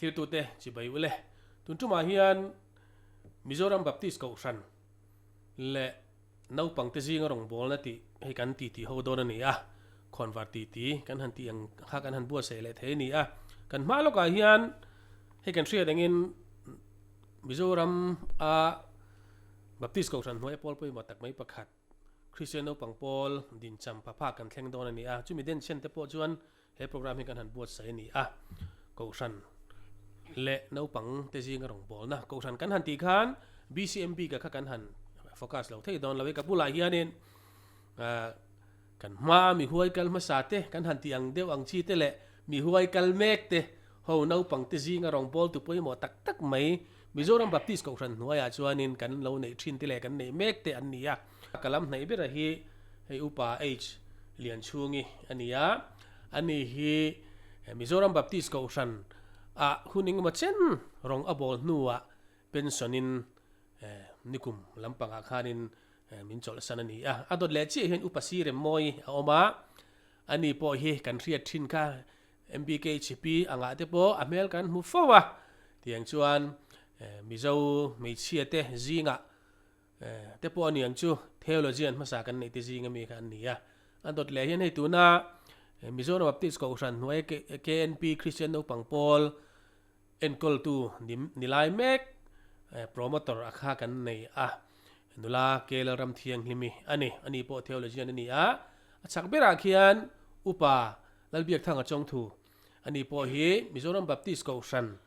Thlirtute chibai ule. Tun tumah hian Mizoram Baptist Kohhran leh naupangte zinga rawngbawlna tih hei kan titi ho dawn a ni a, khawnvar titi kan han tih ang kha kan han buatsaih leh thei a ni a. Kan hma lawkah hian hei kan hriat angin Mizoram a Baptist Kohhran hnuaia pawl pawimawh tak mai pakhat Kristian naupang pawl dincham pha phak kan thleng dawn a ni a, chumi denchhen te pawh chuan He program hi kan han buatsaih a ni a, Kohhran leh naupang te zinga rawngbawlna Kohhran kan han tih khan BCMB ka kha kan han focus lo thei dawn lo e, ka bulah hianin kan hmaa mi huai kal hmasa te kan han tih ang deuh ang chi te leh mi huai kal mek te ho naupang te zinga rawngbawltu pawimawh tak tak mai Mizoram Baptist Kohhran hnuaiah chuanin kan lo neih thin te leh kan neih mek te an ni a. Ka lam hnaih bera hi hei Upa H Lianchhungi a ni a, ani hi Mizoram Baptist Kohhran ah hun engemaw chen rawng a bawl hnuah pension in nikum lampangah khanin min chawlhsan a ni a. A dawt leh chiah hian Upa Si Remmawi a awm a, ani pawh hi kan hriat thin kha MBKHP angah te pawh a hmel kan hmu fo a, tiang chuan Mizo hmeichhia te zingah te pawh a niang chu theologian hmasa kan neih te zing ami kha an ni a. A dawt leh hian hei tuna Mizoram Baptist Kohhran hnuaia KNP Kristian Naupang Pawl enkawltu ni lai mek promoter a kha kan nei a, nula K Lalramthianghlimi a ni. Ani pawh theologian a ni a, a chhak berah khian Upa Lalbiakthanga Chawngthu ani pawh hi Mizoram Baptist Kohhran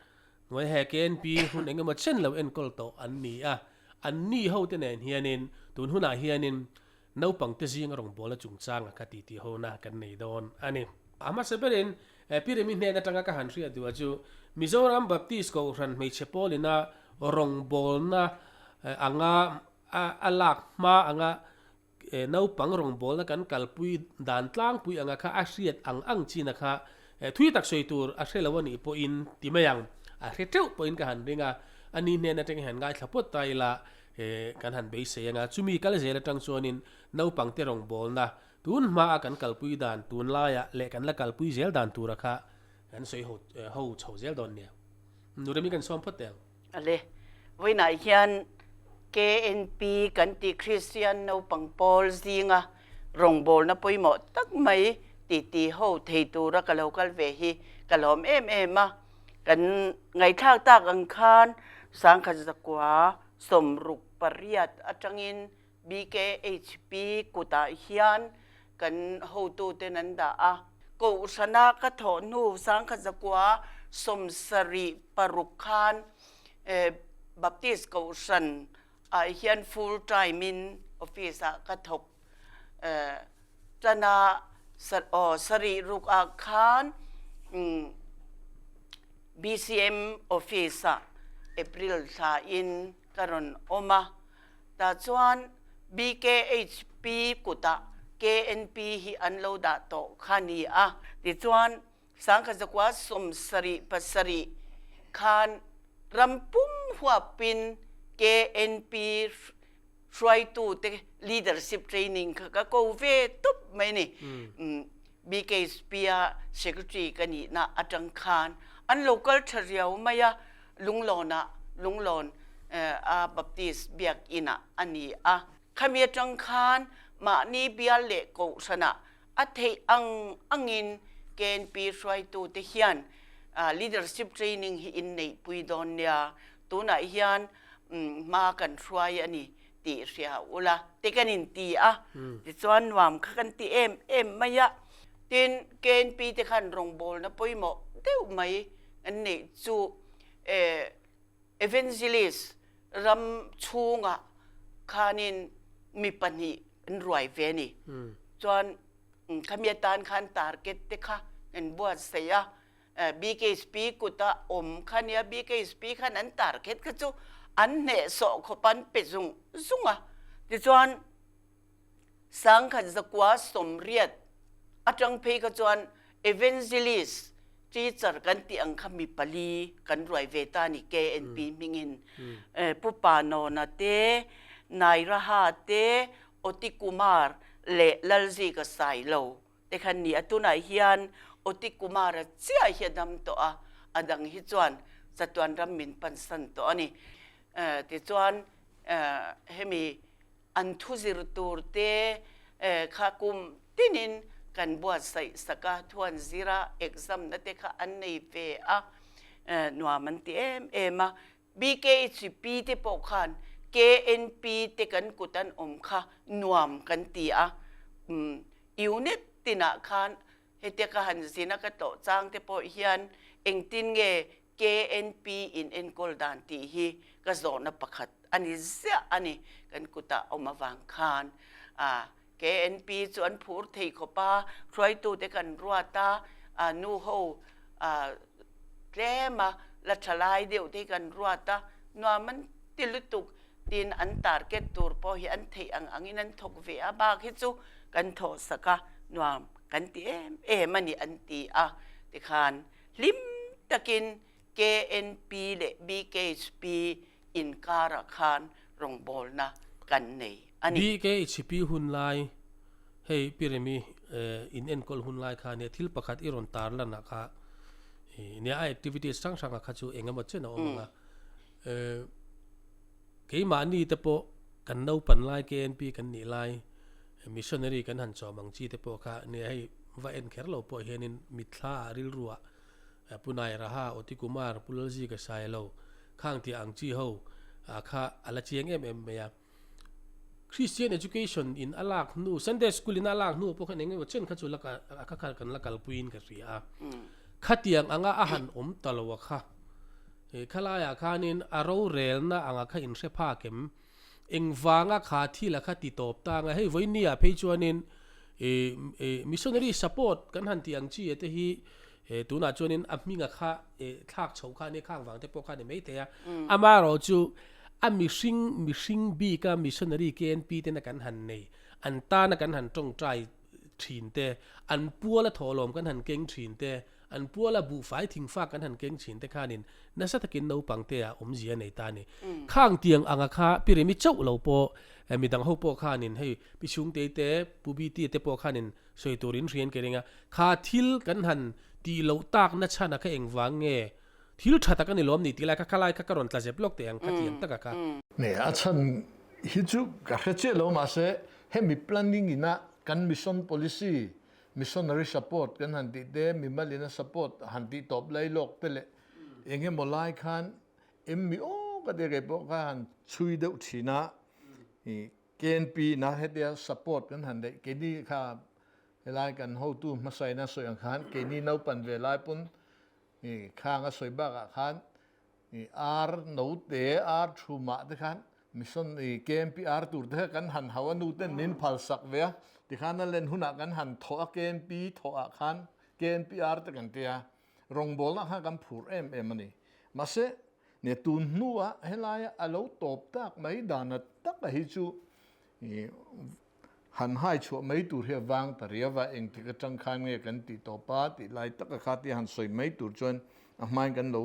hnuai he KNP hun eng emaw chen lo enkawl tawh an ni a, an ni ho te nen hianin tun hunah hianin naupang te zinga rawngbawlna chungchanga kha titi hona kan nei dawn a ni. A hmasa berin Pi Remi hnen atanga ka han hriat duh a chu Mizoram Baptist Kohhran hmeichhe pawlina rawngbawlna anga a lak hma anga Naupang rawngbawlna kan kalpui dan tlangpui anga kha a hriat ang ang china kha thui tak sawi tur a hre lo a nih pawhin ti mai ang. A hre teuh pawhin ka han ring a, a ni hnen atangin han ngaithla pawt ta ila kan han beisei anga chumi kal zel atang chuanin naupangte rawngbawlna tun hmaa kan kalpui dan tunlaiah leh kan la kalpui zel dan tura kha kan sawi ho ho chho zel dawn nia. Nuremi kan sawm phawt teh ang. Ale, vawiinah hian KNP kan tih Kristian naupang pawl zinga rawngbawlna pawimawh tak mai titi ho thei tura ka lo kal ve hi ka lawm em em a. Kan ngaihthlak tak ang khan Sangkhat Zakua 68 atangin BKHP kutah hian kan hotuten an dah a. Kohhrana ka thawh hnu 1976 khan Baptist Kohhran ah hian full time in office ah ka thawk tan a, sarih ruk ah khan BCM office ah April thla in ka rawn awm a. Tah chuan BKHP kutah KNP hi an lo dah tawh kha ni a. Tichuan, 1977 khan ram pum huapin KNP hruaitute leadership training kha ka ko ve tup mai ni. BKHP-a secretary ka nihna atang khan an lo kal tha riau mai a. Lunglawnah Lunglawn a Baptist biakinah a ni a. Khami atang khan mahni bial leh kohhranah a theih ang angin KNP hruaitute hian leadership training hi in neihpui dawn nia, tunah hian hma kan hruai a ni tih hria ula te kan inti a, tichuan nuam kha kan ti em em mai a. Tin, KNP te khan rawngbawlna pawimawh deuh mai an neih chu evangelist ram chhungah khanin mi pahnih an ruai ve a ni. Chuan khami atan khan target te kha an buatsaih a, BKSP kuta awm kha nia, BKSP khan an target kha chu an hnehsawh khawp an pe zung zung a. Tichuan 1980 atang phei kha chuan Evangelist teacher kan tih ang kha mi pali kan ruai ve ta a ni KNP hmingin. Pu Panawna te, Nairaha te, Oti Kumar leh Lalzika Sailo te khan ni a. Tunah hian Oti Kumara chiah hi a dam tawh a, A dang hi chuan chatuan ram min pansan tawh a ni. Tichuan hemi an thu zir tur te kha kum tinin kan buatsaih sak a, thu an zir a, exam na te kha an nei ve a, nuam an ti em em a. BKHP te pawh khan KNP te kan kut an awm kha nuam kan ti a, unit tinah khan Hetia ka han zin a ka tlawh chang te pawh hian engtin nge KNP in enkawl dan tih hi ka zawhna pakhat a ni ziah a ni. Kan kutah awm avang khan KNP chu an phur thei khawp a, hruaitute kan ruat a, nu ho tlem a, la tha lai deuh te hi kan ruat a, nuam an ti lutuk. Tin, an target tur pawh hi an theih ang angin an thawk ve a, bak hi chu kan thawhsak a, nuam kan ti em em a ni an ti a. Tikhan hlim takin KNP leh BKHP inkarah khan rawngbawlna kan nei a ni. BKHP hun lai, hei Pi Remi in enkawl hun lai kha nia thil pakhat i rawn tarlan ah kha nia a activities hrang hrang ah kha chu eng emaw chen a awm ang a. Keimahni te pawh kan naupan lai KNP kan nih lai missionary kan han chawm ang chi te pawh kha nia hei va en kher lo pawh hianin mitthla ah rilru ah Pu Nai Raha, Oti Kumar, Pu Lalzika Sailo khang tih ang chi ho kha a la chiang em em mai a. Christian education in a lak hnu, Sunday school in a lak hnu pawh khan eng emaw chen kha chu la kha kha kan la kalpuiin ka hria a. Khatiang anga a han awm ta lo a kha. Khalaiah khanin a rorelna anga kha inhre phak em? Engvanga kha thil a kha ti tawp ta anga hei vawinia phei chuanin missionary support kan han tih ang chi te hi tunah chuanin a hminga kha thlak chhoh kha ania khang vang te pawh kha a ni maithei a. Amaherawhchu a mihring mihring bika missionary KNP tena kan han nei an tana kan han tawngtai thin te an puala thawhlawm kan han keng thin te An puala buhfai thingfak kan han keng thin te khanin nasa takin naupang te ah awmzia a nei ta a ni. Khang tiang anga kha Pi Remi chauh lo pawh midang ho pawh khanin hei Pi Chhungtei te Pu Biti te pawh khanin sawi tur in hrian ka ring a, kha thil kan han tih loh tak na chhan a kha engvang nge thil tha tak a ni lawm ni tih lai kha khalai kha ka rawn tla zep lawk teh ang kha tiang taka kha. Nge a chhan hi chu ka hre chiah lo mahse hemi planning ina kan mission policy Missionary support kan han tih te, mimal ina support han tih tawp lai lawk te leh eng emaw lai khan em mi aw ka tia kei pawh kha han chhui deuh thin a, i KNP ina hetia support kan han neih keini kha helai kan hotu hmasa ina sawi ang khan keini naupan ve lai pawn i khang a sawi bakah khan I ar note, ar thumah te khan mission i KMP ar tur te kha kan han hau a nu ten min phal sak ve a, tikhan a len hunah kan han thawh a KMP thawh ah khan KMP ar te kan tia rawngbawlna kha kan phur em em a ni. Mahse nia tun hnuah helaia a lo tawp tak mai dan a taka hi chu i Han hai chhuah mai tur hi a vang ta riau a, engtik atang khan nge kan tih tawp a tih lai taka kha tia han sawi mai tur chuan a hmain kan lo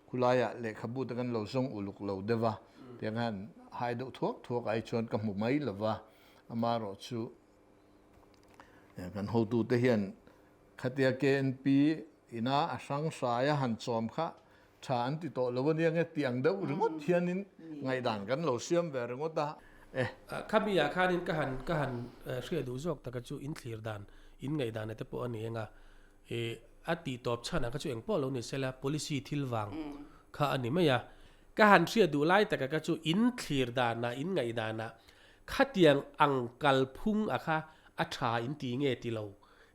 khulaiah lehkhabu te kan lo zawng uluk lo deuh a, tiang hian hai deuh thuak thuak ai chuan ka hmu mai lo va, amaherawh chu kan hotute hian khatia KNP ina a hrang hraia han chawm kha Tha an ti tawh lo a nia nge tih ang deuh ringawt hianin ngaihdan kan lo siam ve ringawt a. Eh. Khami ah khanin ka han ka han hriat duh zawk taka chu in thlir dan, in ngaihdan te pawh a ni eng a. Eh a tih tawp chhan ah kha chu engpawh lo ni sela policy thil vang kha a ni mai a. Ka han hriat duh lai taka kha chu in thlir dan ah in ngaihdan ah khatiang ang kalphung a kha a tha in ti nge ti lo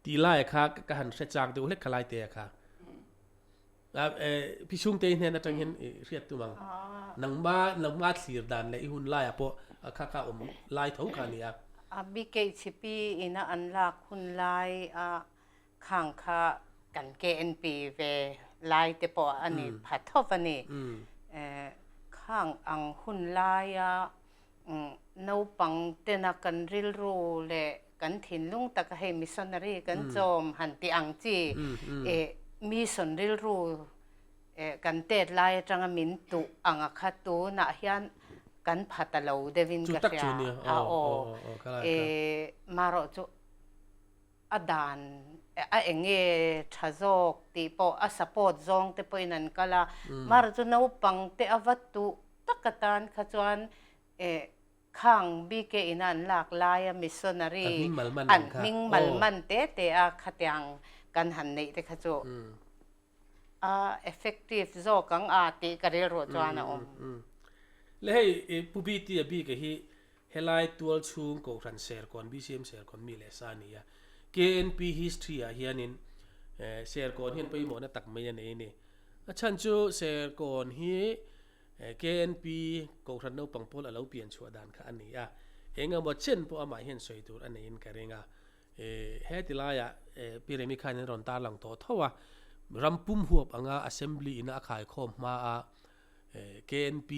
tih lai ah kha ka han hre chak deuh hlek kha lai te ah kha. Pi Chhungtei hnen atang hian i hriat tum ang. Nangma nangma thlir dan leh i hun laiah pawh kha kha awm lai tho kha a ni a. A BKHP ina an lak hun lai a khang kha kan KNP ve lai te pawh a ni pha tho a ni. Khang ang hun laia Naupang tena kan rilru leh kan thinlung taka hei missionary kan chawm han tih ang chi eh mission rilru eh kan tet lai atanga min tuh anga kha tunah hian kan pha ta lo deuhin ka hria a aw eh marawh chu. A dan a enge tha zawk tih pawh a support zawng te pawhin an kal a, mar chu naupang te a va tuh tak atan kha chuan eh khang bike ina an lak laia missionary an hming mal man te te a khatiang kan han neih te kha chu a effective zawk ang a tih ka rilruah chuan a awm. Le hei Pu Bta bike hi Helai tual chhung Kohhran Serkawn, BCM Serkawn mi leh sa a ni a. KNP history ah hianin Serkawn hian pawimawhna tak mai a nei a ni. A chhan chu Serkawn hi KNP Kohhran naupang pawl a lo pian chhuah dan kha a ni a. Eng emaw chen pawh amah hian sawi tur a neiin ka ring a. Heti laiah Pi Remi khan an rawn tarlang tawh tho a, ram pum huap anga Assembly ina a khaikhawm hma a KNP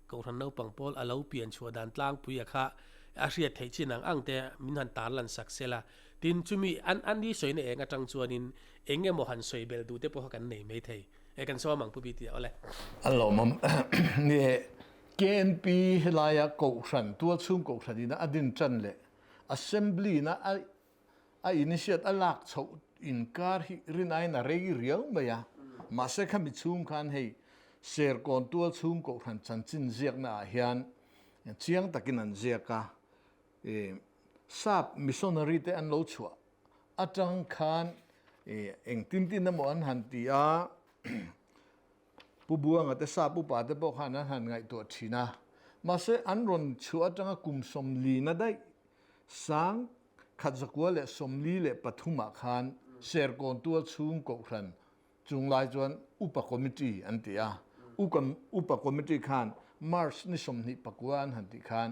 Kohhran naupang pawl a lo pian chhuah dan tlangpui a kha a hriat theih chin ang ang te min han tarlan sak sel a. Tin, chumi an an ni sawina eng atang chuanin eng emaw han sawi belh duh te pawh kha kan nei mai thei. E kan sawm ang Pu Bta awle. A lawmawm ni e. KNP helaia Kohhran, tualchhung Kohhran ina a din tan leh Assembly na a a initiate a lak chhoh inkar hi rinaiin a rei riau mai a, mahse khami chhung khan hei Serkawn tual chhung kohhran chanchin ziakna ah hian chiang takin an ziak a, ih sap missionary te an lo chhuah atang khan ih engtin tin emaw an han ti a. Pu Buanga te sap upa te pawh khan an han ngaihtuah thin a, mahse an rawn chhuah atanga kum sawmlina daih sang khat zakua leh 43 ah khan Serkawn tual chhung kohhran chung lai chuan Upa Committee an ti a, Upa Committee khan March ni 29 an han tih khan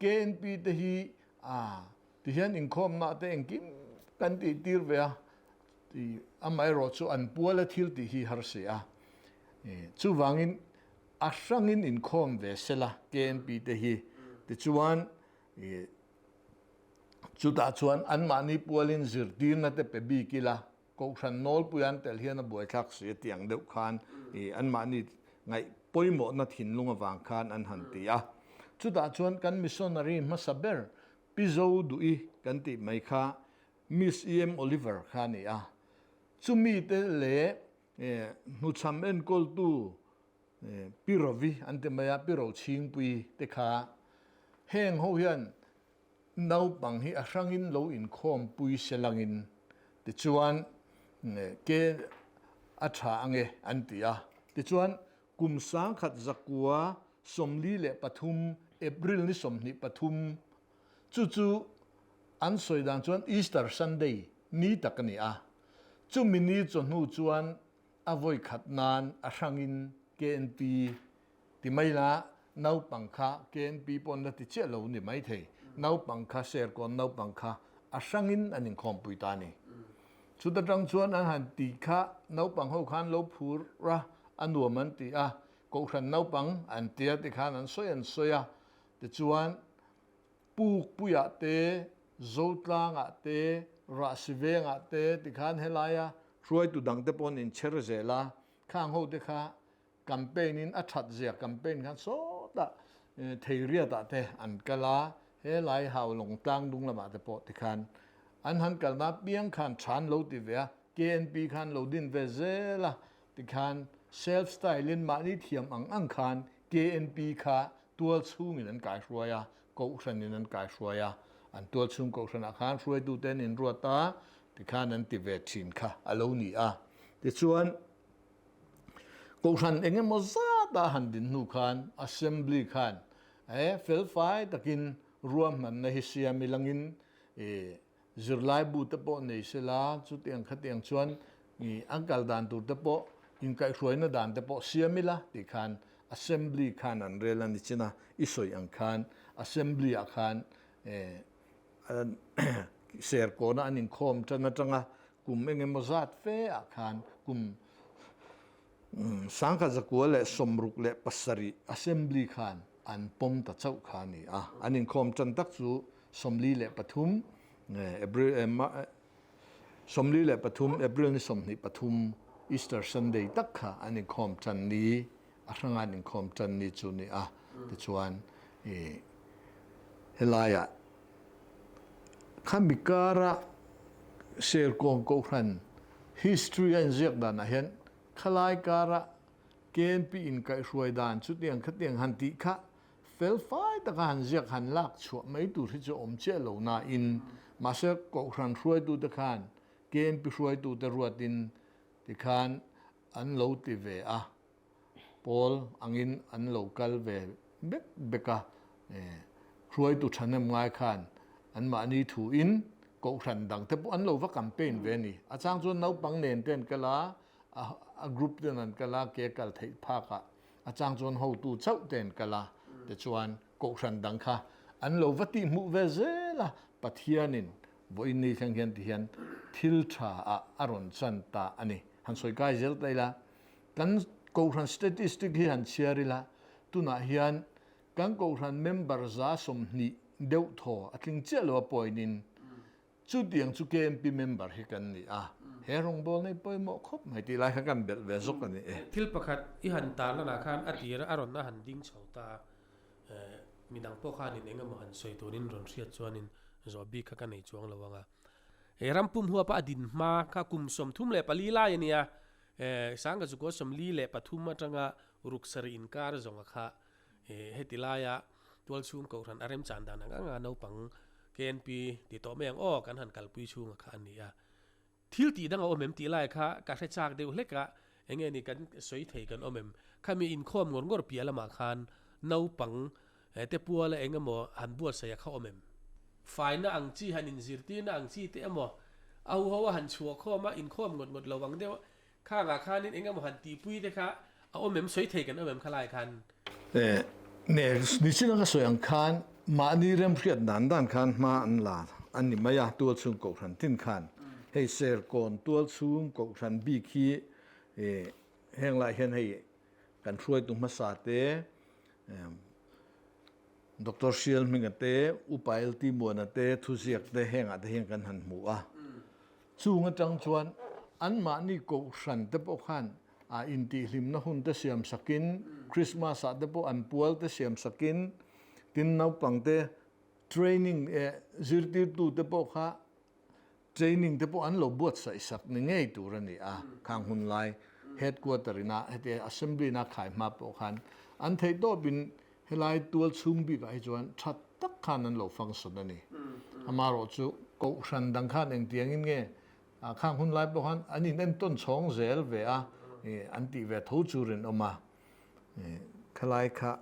KNP te hi a tihian inkhawmna te engkim kan tih tir ve a, Ti amaherawh chu an puala thil tih hi har si a. Chuvangin a hrangin inkhawm ve sela KNP te hi. Tichuan chutah chuan anmahni pualin zirtirna te pe bik ila, Kohhran nawlpui an tel hian a buaithlak si a tih ang deuh khan anmahni ngaih pawimawhna thinlung avang khan an han ti a. Chutah chuan kan missionary hmasa ber Pi Zo Duhi kan tih mai kha Miss EM Oliver kha a ni a, chumi te leh hnuchham enkawltu Pi Rovi an ti mai a, Pi Rochhingpui te kha heng ho hian naupang hi a hrangin lo inkhawmpui se langin tichuan ke a tha ange an ti a, tichuan kum 1943 April ni 23 Chu chu an sawi dan chuan Easter Sunday ni tak a ni a, chumi ni chawhnu chuan a vawi khat nan a hrangin KNP ti mai la, naupang kha KNP pawh an la ti chiah lo ni mai thei, naupang kha Serkawn naupang kha a hrangin an inkhawmpui ta a ni. Chuta tang chuan an han ti kha naupang ho khan lo phur a, a nuam an ti a, Kohhran naupang an tia ti khan an sawi an sawi a, Tichuan, Pukpuiah te, Zotlangah te, Rahsivengah te tikhan helaia hruaitu dangte pawh an inchher zel a, khang ho te kha campaign in a that zia campaign khan sawtah Theiriatah te an kal a, helai Haulawng tlang dung lamah te pawh tikhan an han kalna piang khan than lo ti ve a, KNP khan lo din ve zel a, tikhan self style in mahni thiam ang ang khan KNP kha tual chhungin an kaihruai a, kohhranin an kaihruai a, an tual chhung kohhranah khan hruaitute an inruat a, tikhan an ti ve thin kha a lo ni a. Tichuan, kohhran eng emaw zata han din hnu khan Assembly khan e felfai takin ruahmanna hi siam ilangin e Zirlaibu te pawh nei sela, chutiang khatiang chuan an kal dan tur te pawh, inkaihhruaina dan te pawh siam ila tih khan Assembly khan an rel a ni chin a, i sawi ang khan Assembly ah khan Serkawna an inkhawm tan atanga kum eng emaw zat fe ah khan kum 1967 Assembly khan an pawm ta chauh kha a ni a, an inkhawm tan tak chu 43 April 43 April ni 23 Easter Sunday tak kha an inkhawm tan ni a hranga an inkhawm tan ni chu ni a, tichuan helaiah khami kara. Serkawn Kohhran history a inziak danah hian khalai kara KNP inkaihhruai dan chutiang khatiang han tih kha fel fai taka han ziak han lak chhuah mai tur hi chu awm chiah lo nain mahse Kohhran hruaitute khan KNP hruaitute ruatin tikhan an lo ti ve a. Pawl angin an lo kal ve bek bek a, hruaitu thahnem ngai khan anmahni thuin kohhran dang te pawh an lo va campaign ve a ni. A chang chuan naupang nen te an kal a, a group ten an kal a, ke kal theih phak ah a chang chuan hotu chauh te an kal a, tichuan kohhran dang kha an lo va tihhmuh ve zel a, Pathianin vawiin ni thleng hian tihian thil tha ah a rawn chan ta a ni. Han sawi kai zel ta ila. Kan Kohhran statistic hi han chhiar ila, tunah hian kan Kohhran member 120 deuh thaw a tling chiah lo a pawinin chutiang chu KMP member hi kan ni a, he rawngbawlna hi pawimawh khawp mai tih lai kha kan belh ve zawk a ni e. Thil pakhat i han tarlanah khan a tir a rawn a han ding chho ta a, midang pawh khanin eng emaw han sawi turin rawn hriat chuanin zawh bik kha ka nei chuang lo ang a. He ram pum huapa a din hma kha kum 34 lai a nia, Sangha chu kaw 43 atanga ruk sarih inkar zawnga kha heti laia tualchhung kohhran a remchan dan ang anga naupang KNP ti tawh mai ang aw kan han kalpui chhunga kha a ni a. Thil tih dang a awm em tih lai kha ka hre chak deuh hlek a, enge ni kan sawi thei kan awm em? Khami inkhawm ngawr ngawr piah lamah khan naupang te puala eng emaw han buatsaih a kha awm em? Faina ang chi han inzirtirna ang chi te emaw a huho a han chhuah khawm a, inkhawm ngawt ngawt lo ang deuh khangah khanin eng emaw han tihpui te kha a awm em? Sawi thei kan awm em khalai khan? Ne, nichin a ka sawi ang khan mahni remhriat dan dan khan hma an la a ni mai a, tualchhung kohhran tin khan. Hei Serkawn tualchhung kohhran bik hi heng lai hian hei kan hruaitu hmasa te, Doctor Hrial Hminga te, Upa LT Muana te thuziak te hengah te hian kan han hmu a. Chung atang chuan anmahni kohhran te pawh khan a intihhlimna hun te siam sakin, Christmas ah te pawh an pual te siam sakin, tin naupang te training zirtirtu te pawh kha Training te pawh an lo buatsaih sak ni ngei tur a ni a, khang hun lai headquarter ina heti assembly ina khai hma pawh khan an theih tawpin helai tual chhung bikah hi chuan tha tak khan an lo function a ni. Amaherawh chu Kohhran dang khan engtiangin nge khang hun lai pawh khan an inentawn chhawng zel ve a, an tih ve tho chu rinawm a, khalai kha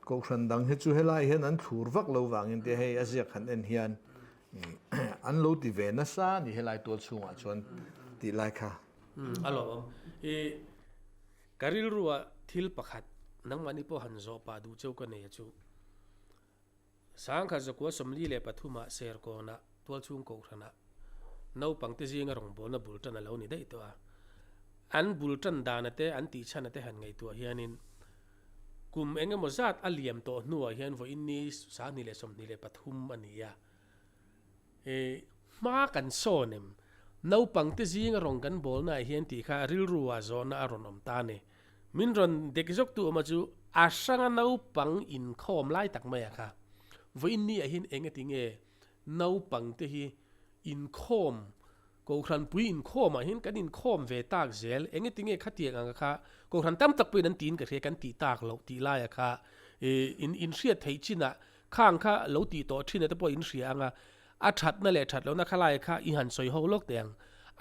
Kohhran dang hi chu helai hian an thlur vak lo vangin te hei a ziak han en hian an lo ti ve nasa a ni helai tual chhungah chuan tih lai kha. A lawmawm. I ka rilrua thil pakhat nangmahni pawh han zawh pah duh cheu ka nei a chu. Sangkhat zakua 43 ah Serkawnah tualchhung kohhranah naupangte zinga rawngbawlna bul tan a lo ni daih tawh a. An bul tan dana te, an tihchhana te han ngaihtuah hianin kum eng emaw zat a liam tawh hnuah hian vawiin ni 2023 a ni a. E, hma kan sawn em? Naupangte zinga rawng kan bawlnaah hian tih kha rilru ah zawhna a rawn awm ta a ni. Min rawn dek zawk tu awma chu a hranga naupang inkhawm lai tak mai a kha. Vawiin ni ah hian eng ati nge naupang te hi inkhawm, Kohhranpui inkhawm ah hian kan inkhawm ve tak zel, eng ati nge khatiang ang a kha Kohhran tam tak pawhin an tiin ka hria kan tih tak loh tih lai a kha in inhriat theih chin ah khang kha lo tih tawh thin a te pawh in hria ang a, a thatna leh that lohna kha lai kha i han sawi ho lawk teh ang.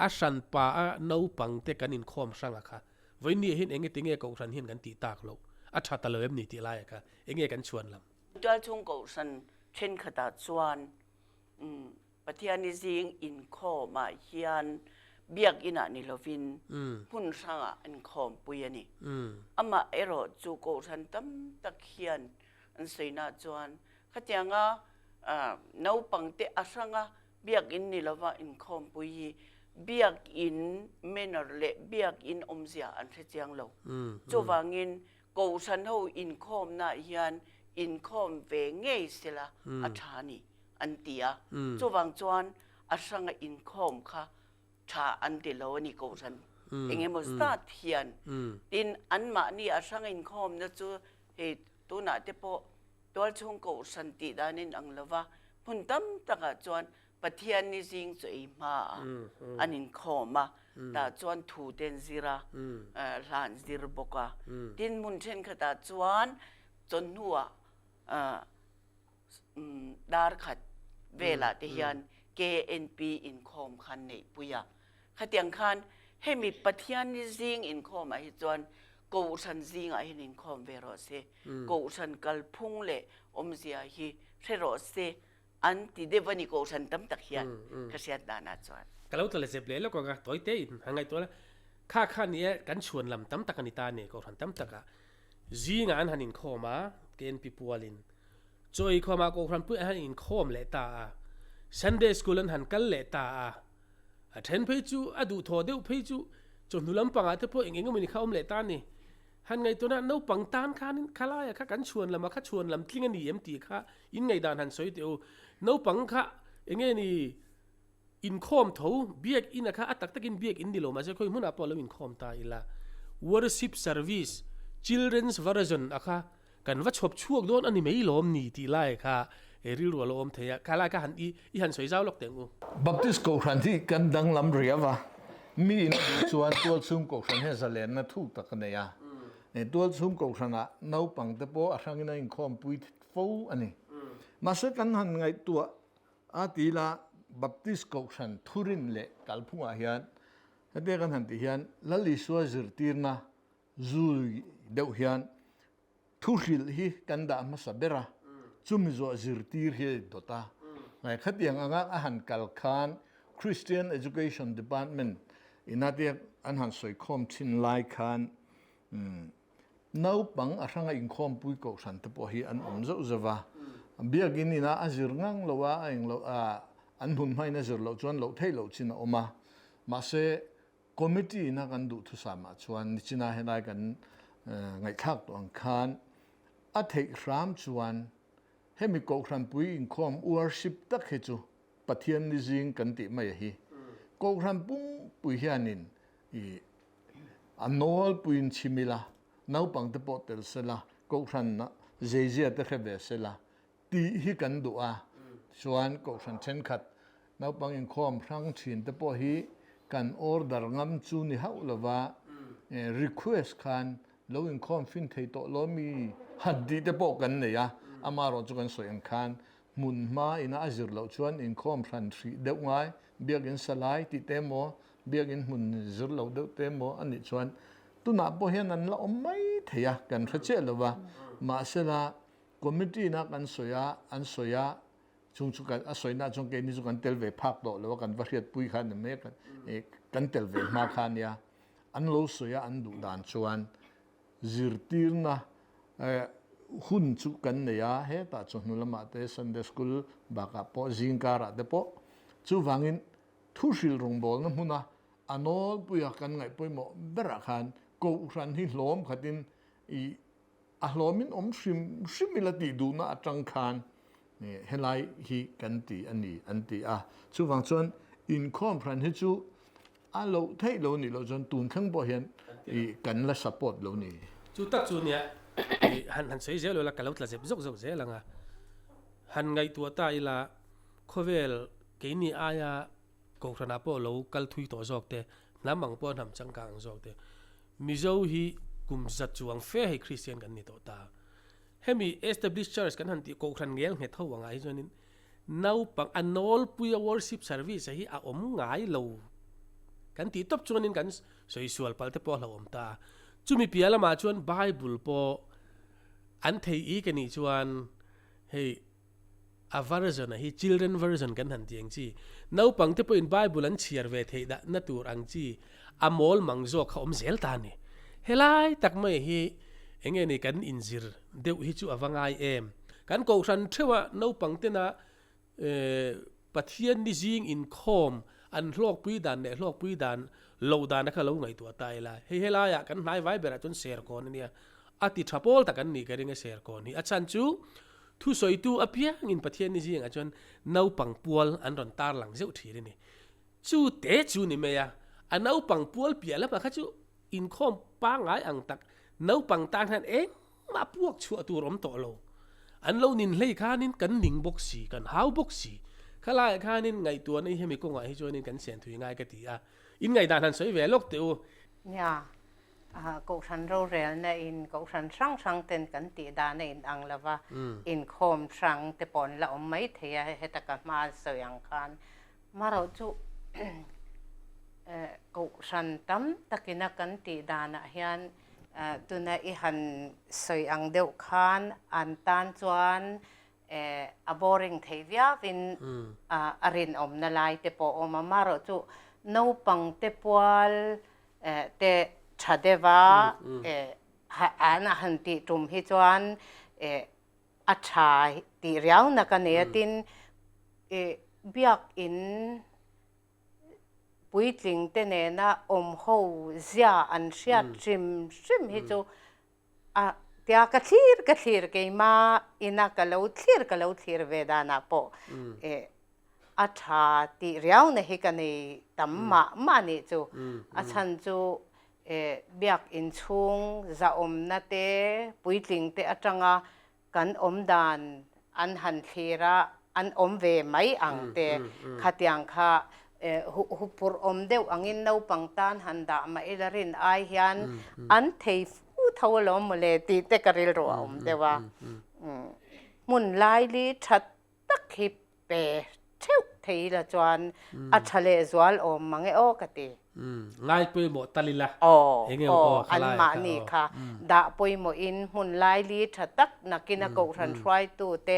A hranpa a naupang te kan inkhawm hrang a kha. Vawiin hian enge tinge Kohhran hian kan tih tak loh? A tha ta lo em ni tih laia kha enge kan chhuan lam? Tualchhung Kohhran thenkhatah chuan Pathiani zing inkhawmah hian biakinah ni lovin hmun hrangah an khawmpui a ni. Amah erawh chu Kohhran tam tak hian an sawina chuan khatianga naupangte a hranga Biakinn ni lova inkhawmpui hi Biakinn manner leh Biakinn awmzia an hre chiang lo. Chuvangin Kohhran ho inkhawmnaah hian inkhawm ve ngei sela a tha a ni an ti a. Chuvang chuan a hranga inkhawm kha tha an ti lo a ni Kohhran eng emaw zat hian. Tin, anmahni a hranga inkhawmna chu hei tunah te pawh Tualchhung Kohhran tih dan in ang lova, hmun tam takah chuan Pathianni zing chu ei hmaah an inkhawm a, tah chuan thu te an zir a, hla an zir bawk a. Tin, hmun thenkhatah chuan chawhnuah dar khat velah te hian KNP inkhawm kha an neihpui a. Khatiang khan hemi Pathianni zing inkhawmah hi chuan Kohhran zingah hian inkhawm ve rawh se, Kohhran kalphung leh awmzia hi hre rawh se an ti deuh a ni Kohhran tam tak hian ka hriat danah chuan. Ka lo tla leh zep leh lawk ang a, tawi te in han ngaihtuah la, kha kha ni e kan chhuan lam tam tak a ni ta a ni Kohhran tam takah zingah an han inkhawm a, KNP pualin chaw eikhawmah Kohhran pui an han inkhawm leh ta a, Sunday school an han kal leh ta a, A then phei chu a duhthawh deuh phei chu chawhnu lampangah te pawh eng eng emawni kha awm leh ta a ni. Han ngaihtuahna naupang tan khanin khalaia kha kan chhuan lamah kha chhuan lam tling a ni em tih kha in ngaihdan han sawi teh u. Naupang kha eng nge ni inkhawm tho biak ina kha a tak takin biak in ni lo mahse khawi hmunah pawh a lo inkhawm ta ila. Worship service children's version a kha Kan va chhawp chhuak dawn a ni mai lawm ni tih lai kha rilru a lo awm thei a, kha lai kha han i i han sawi zau lawk teh ang u. Baptist Kohhran hi kan danglam riau a, mi in a duh chuan tualchhung Kohhran hian zalenna thuk tak a nei a. Tualchhung Kohhranah naupang te pawh a hrangin a inkhawmpui fo a ni. Mahse kan han ngaihtuah a ti ila Baptist Kohhran thurin leh kalphungah hian hetia kan han tih hian Lal Isua zirtirna Zui deuh hian thu hrilh hi kan dah hmasa ber a, chumi zawh zirtir hi a dawt a. Khatiang anga a han kal khan Christian Education Department ina te an han sawikhawm thin lai khan naupang a hranga inkhawmpui kohhran te pawh hi an awm zauh zauh a. Biakin ina a zir ngang lo a, a englo an hmun hmain a zir loh chuan loh theih loh chin a awm a. Mahse Committee ina kan duhthusam ah chuan nichina helai kan ngaihthlak tawh ang khan a theih hram chuan hemi Kohhranpui inkhawm worship tak hi chu Pathian ni zing kan tih mai a hi. Kohhran pumpui hianin i a nawlpuiin chhim ila, naupangte pawh tel sela, Kohhran zeizia te hre ve sela, Tih hi kan duh a, chuan kohhran thenkhat naupang inkhawm hrang thin te pawh hi kan order ngam chu ni hauh lova request khan lo inkhawm fin thei tawh lo mi han tih te pawh kan nei a, amaherawh chu kan sawi ang khan hmun hma ina a zir loh chuan inkhawm hran hrih deuh ngai, biakin sa lai tih te emaw, biakin hmun zir lo deuh te emaw a nih chuan tunah pawh hian an la awm mai thei a, kan hre chiah lova, mahsela Committee na kan sawi a, an sawi a, chung chu kan a sawi na chuan keini chu kan tel ve phak tawh lo a, kan va hriatpui kha ni mai a, kan tel ve hma kha nia. An lo sawi a, an duh dan chuan zirtirna hun chu kan nei a, hetah chawhnu lamah te Sunday School bakah pawh zingkarah te pawh chuvangin thu hrilh rawngbawlna hmuna a nawlpuia kan ngaih pawimawh berah khan Kohhran hi hlawm khatin i A hlawmin awm hrim hrim ila tih duhna atang khan helai hi kan ti a ni an ti a. Chuvang chuan inkhawm hran hi chu a loh theih lo nih loh chuan tun thleng pawh hian kan la support lo ni. Chu tak chu nia han han sawi zel ula ka lo tla zep zawk zawk zel ang a. Han ngaihtuah ta ila khawvel keini aia Kohhranah pawh lo kal thui tawh zawk te, hnam ang pawh hnam changkang ang zawk te. Mizo hi kum zat chuang fe hei Kristian kan ni tawh ta. Hemi Established Church kan han tih Kohhran ngel nghet ho angah hi chuanin naupang a nawlpuia worship service hi a awm ngai lo kan tih tawp chuanin kan sawi sual palh te pawh a hlauhawm ta. Chumi piah lamah chuan Bible pawh an thei ik a nih chuan hei A version a hi children version kan han ti ang chi, naupang te pawhin Bible an chhiar ve theih dah na tur ang chi a mawl mang zawk kha awm zel ta a ni. Helai tak mai hi enge ni kan inzir deuh hi chu a va ngai em. Kan kohhran theuh a naupang tena Pathian ni zing inkhawm an hlawkpui dan leh hlawkpui dan loh dan a kha lo ngaihtuah ta ila. Hei helaiah kan hnai vai berah chuan serkawn a nia. A ti tha pawl tak an nih ka ring a serkawn hi. A chhan chu Thusawitu apiangin Pathian ni zingah chuan naupang pual an rawn tarlang zeuh thin a ni. Chu te chu ni mai a, a naupang pual piah lamah kha chu inkhawm pangngai ang tak naupang tan hian engmah puak chhuah tur awm tawh lo. An lo nin hlei khanin kan ning bawk si, kan hau bawk si. Khalaiah khanin ngaihtuahna hi hemi kawngah hi chuanin kan sian thui ngai ka ti a. In ngaihdan han sawi ve lawk teh u. Nia, Kohhran rorelna in Kohhran hrang hrang ten kan tih dan a in ang lo va, inkhawm hrang te pawh an la awm mai thei a, heta ka hma sawi ang khan. Marawh chu Kohhran tam takina kan tih danah hian tuna i han sawi ang deuh khan an tan chuan a boring thei viauin a rinawmna lai te pawh a awm a. Marawh chu naupang te pual te tha deuh a an han tih tum hi chuan a tha tih riau nak a nei a. Tin, biakin puitling te nena awm ho zia an hriat hrim hrim hi chu a tia ka thlir ka thlir keima ina ka lo thlir ka lo thlir ve danah pawh a tha tih riau na hi ka nei tam mah mah nih chu. A chhan chu biak inchhung zahawmna te puitling te atanga kan awm dan an han thlir a, an awm ve mai ang te khatiang kha huphurh awm deuh angin naupang tan han dah mah ila rin ai hian an thei fu tho alawm mawle tih te ka rilru a awm deuh a. Hmun laili that tak hi pe theuh thei ila chuan a tha leh zual awm mang e aw ka ti. Ngai pawimawh tal ila. Aw, aw, anmahni kha dah pawimawhin hmun laili tha tak nakin a kohhran hruaitu te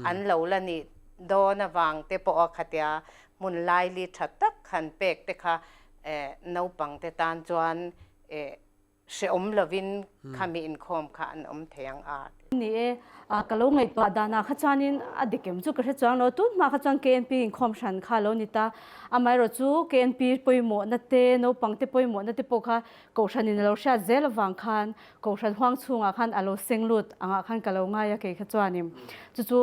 an lo la nih dawn avang te pawh a khatia hmun laili tha tak han pek te kha naupang te tan chuan Hrehawm lovin khami inkhawm kha an awm thei ang a ti. Ni e, ka lo ngaihtuah danah kha chuanin a dik em chu ka hre chuang lo. Tun hma kha chuan KNP inkhawm hran kha a lo ni ta. Amaherawh chu KNP pawimawhna te, naupang te pawimawhna te pawh kha Kohhranin a lo hriat zel avang khan Kohhran huang chhungah khan a lo seng lut angah khan ka lo ngai a kei kha chuanin. Chu chu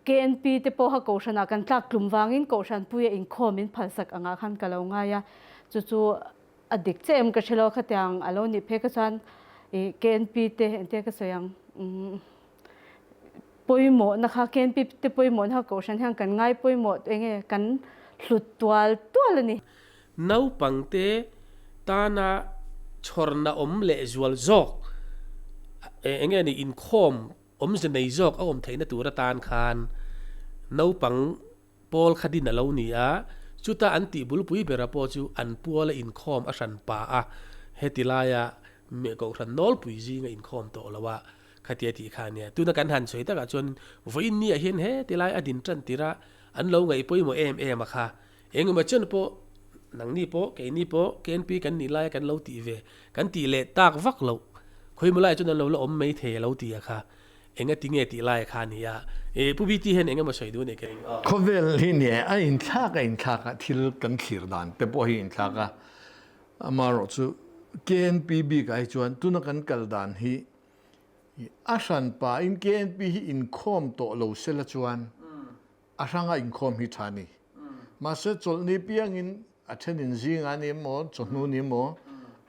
KNP te pawha Kohhranah kan tlak tlum vangin Kohhranpuia inkhawm in phalsak angah khan ka lo ngai a. Chu chu A dik che em ka hre lo khatiang a lo nih phei kha chuan i KNP te engtia ka sawi ang umm pawimawhna kha KNP te pawimawhna kha kohhran hian kan ngai pawimawh eng nge kan hlut tual tual a ni. Naupangte tana chhawrna awm leh zual zawk eng nge ni inkhawm awmze nei zawk a awm theihna tur atan khan naupang Pawl kha din a lo ni a, chuta an tih bulpui bera pawh chu an puala inkhawm a hran pa a, heti laia kohhran nawlpui zinga inkhawm tawh lo a, khatia tih kha a nia. Tuna kan han sawi takah chuan vawiin niah hian heti lai a din tan tirh a, an lo ngaih pawimawh em em a kha. Engemaw chen pawh nangni pawh, keini pawh, KNP kan nih laia kan lo tih ve, kan tih leh tak vak loh, khawimaw laiah chuan an lo la awm mai thei a lo ti a kha. Enga ti nge tih lai kha nia. E Pu BT hian eng emaw sawi duh a nih ka ring aw. Khawvel hi nia a inthlak a inthlak a, thil kan thlir dan te pawh hi a inthlak a. Amaherawh chu KNP bikah hi chuan tuna kan kal dan hi a hranpa in KNP hi inkhawm tawh lo sela chuan A hranga inkhawm hi tha a ni. Mahse chawlhni piangin a thenin zingah ni emaw, chawhnu ni emaw,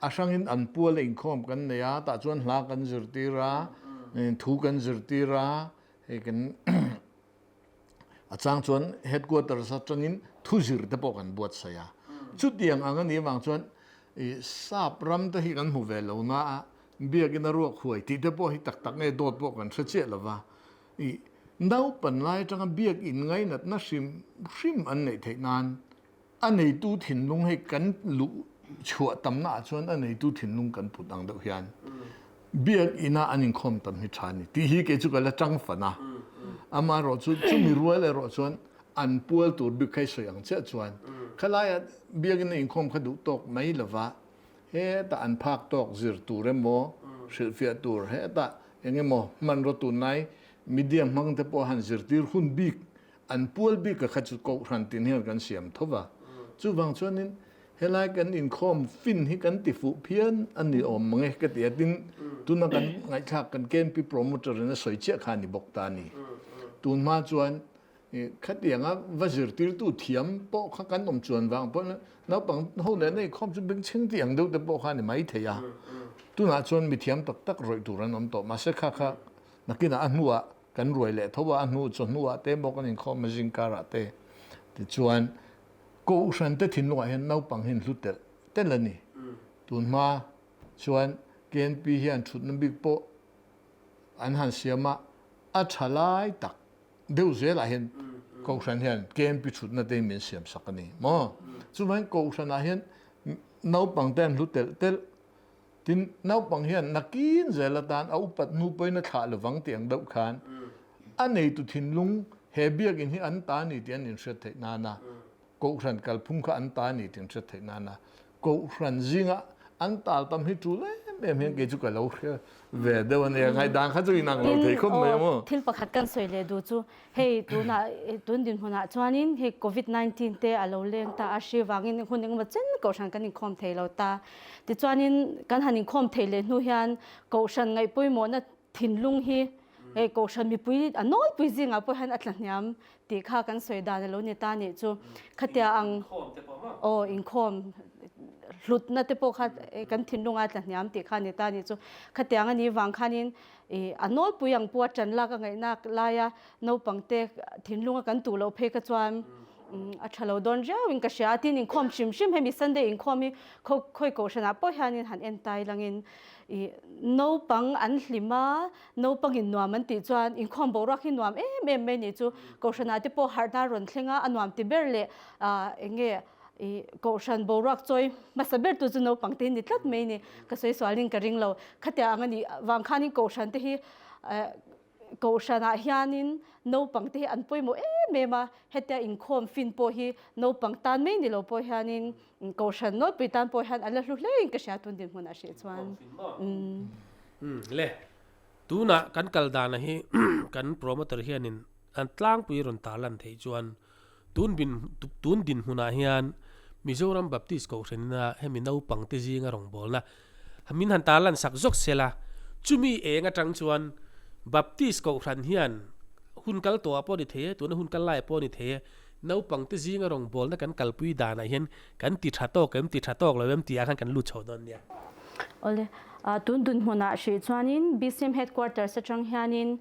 a hrangin an pual a inkhawm kan nei a, tah chuan hla kan zirtir a, thu kan zirtir a, hei kan a chang chuan headquarters atangin thu zir te pawh kan buatsaih a. Chutiang ang a nih avang chuan i sap ram te hi kan hmu ve lo na a, biakin a ruak huai tih te pawh hi tak tak nge dawt pawh kan hre chiah lo va. I naupan lai atanga biak in ngainatna hrim hrim an neih theih nan a neitu thinlung hei kan luh chhuah tamna ah chuan a neitu thinlung kan put ang deuh hian biak ina an inkhawm tam hi tha a ni tih hi kei chu ka la tang fan a. Amaherawh chu chumi rual erawh chuan an pual tur bik kha i sawi ang chiah chuan khalaia biak ina inkhawm kha duh tawk mai lova Hetah an phak tawk zir tur emaw, hrilhfiah tur hetah eng emaw hmanraw tunlai media hmang te pawh han zirtir hun bik, an pual bik a kha chu kohhran tin hian kan siam tho va. Chuvang chuanin helai kan inkhawm fin hi kan ti fuh phian a ni awm mang e ka ti a, tin tuna kan ngaihthlak kan KNP promoter in a sawi chiah kha a ni bawk ta a ni. Tun hma chuan Khatianga va zirtirtu thiam pawh kha kan awm chuan vang pawh naupang ho nen a inkhawm chu bengchheng tih ang deuh te pawh kha a ni mai thei a. Tunah chuan mi thiam tak tak rawih tur an awm tawh. Mahse kha kha nakinah a hnuah kan ruai leh tho a, a hnu chawhnuah te maw kan inkhawm a zingkarah te. Tichuan, Kohhran te thinlungah hian naupang hi an hlu telh telh a ni. Tun hma chuan KNP hian thutna bik pawh an han siam a, a tha lai tak deuh zelah hian Kohhran hian KNP thutna te hi min siam sak a ni maw? Chuvangin Kohhranah hian naupang te an hlu telh telh. Tin, naupang hian nakin zel atan a upat hnu pawhin a thlah lovang tih ang deuh khan a neitu thinlung he biakinn hi an ta ni tih an inhriat theih nana Kohhran kalphung kha an ta ni tih an hriat theih nana Kohhran zinga an tal tam hi tul em em hian kei chu ka lo hria ve deuh a nia, ngaihdan kha chu inang lo thei khawp mai maw? Thil pakhat kan sawi leh duh chu Hei tunah tun dinhmunah chuanin hei covid 19 te a lo leng ta a, hri vangin hun engemaw chen kohhran kan inkhawm thei lo ta. Tichuanin kan han inkhawm thei leh hnu hian kohhran ngaih pawimawhna thinlung hi hei kohhran mipui a nawlpui zingah pawh hian a tla hniam tih kha kan sawi dan a lo ni ta nih chu. Khatia ang aw inkhawm hlutna te pawh kha kan thinlunga a tla hniam tih kha a ni ta nih chu. Khatiang a nih vang khanin I a nawlpui ang pawh a ṭan lak a ngaihnak laia naupangte thinlunga kan tuh loh phei kha chuan a ṭha lo dawn riauin ka hria a. Tin, inkhawm hrim hrim hemi Sunday inkhawm hi khawi kohhranah pawh hianin han en tai langin i naupang an hlim a, naupangin nuam an tih chuan inkhawm boruak hi nuam em em mai nih chu. Kohhranah te pawh harhna rawn thleng a, a nuam ti ber leh eng nge I kohhran boruak chawi hmasa ber tu chu naupang te hi ni tlat mai ni. Ka sawi sualin ka ring lo. Khatia ang a nih vang khanin kohhran te hi kohhranah hianin naupang te hi an pawimawh em em a. Hetia inkhawm fin pawh hi naupang tan mai ni lo pawh hianin kohhran nawlpui tan pawh hian a la hlu hlein ka hria tun dinhmunah hrih chuan. Umm le, tunah kan kal dana hi kan promoter hianin an tlangpui rawn tarlan theih chuan Tun bin tun dinhmunah hian Mizoram Baptist Kohhranina hemi naupangte zinga rawngbawlna min han tarlan sak zawk sela, chumi eng atang chuan Baptist Kohhran hian hun kal tawhah pawh ni thei e, tuna hun kal laiah pawh ni thei e, naupangte zinga rawngbawlna kan kalpui danah hian kan ti tha tawk em, ti tha tawk lo em tih ah khan kan lut chho dawn nia. Awle, tun dinhmunah hrih chuanin BCM Headquarters atang hianin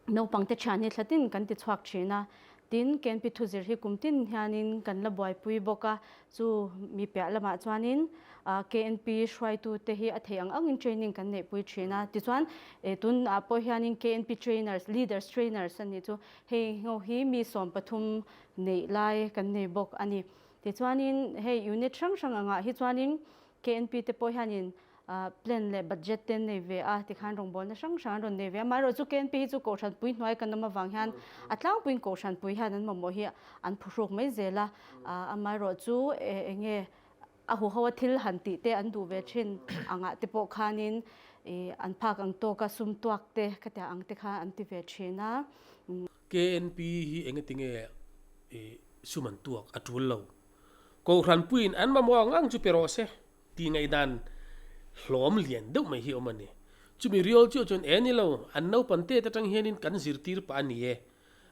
Naupangte thian hi thlatin kan ti chhuak thin a, tin KNP thuzir hi kum tin hianin kan la buaipui bawk a, chu mi piah lamah chuanin KNP hruaitute hi a theih ang angin training kan neihpui thin a, tichuan tunah pawh hianin KNP trainers, leaders trainers a nih chu, hei ho hi mi 13 neih lai kan nei bawk a ni. Tichuanin hei unit hrang hrang angah hi chuanin KNP te pawh hianin plan leh budget te an nei ve a, tikhan rawngbawlna hrang hrang an rawn nei ve a. Amaherawhchu chu KNP hi chu Kohhran pui hnuai kan awm avang hian a tlangpuiin Kohhran pui hian an mamawh hi an phuhruk mai zel a. Amaherawhchu eng nge a huho a thil han tih te an duh ve thin angah te pawh khanin an phak ang tawka sum tuak te khatiang ang te kha an ti ve thin a. KNP hi engatinge sum an tuak a tul lo? Kohhran puiin an mamawh ang ang chu pe rawh se. Tih ngaihdan hlawm lian deuh mai hi awm a ni. Chumi riawl chiah chuan e ni lo, an naupan tet atang hianin kan zirtir pah a ni e.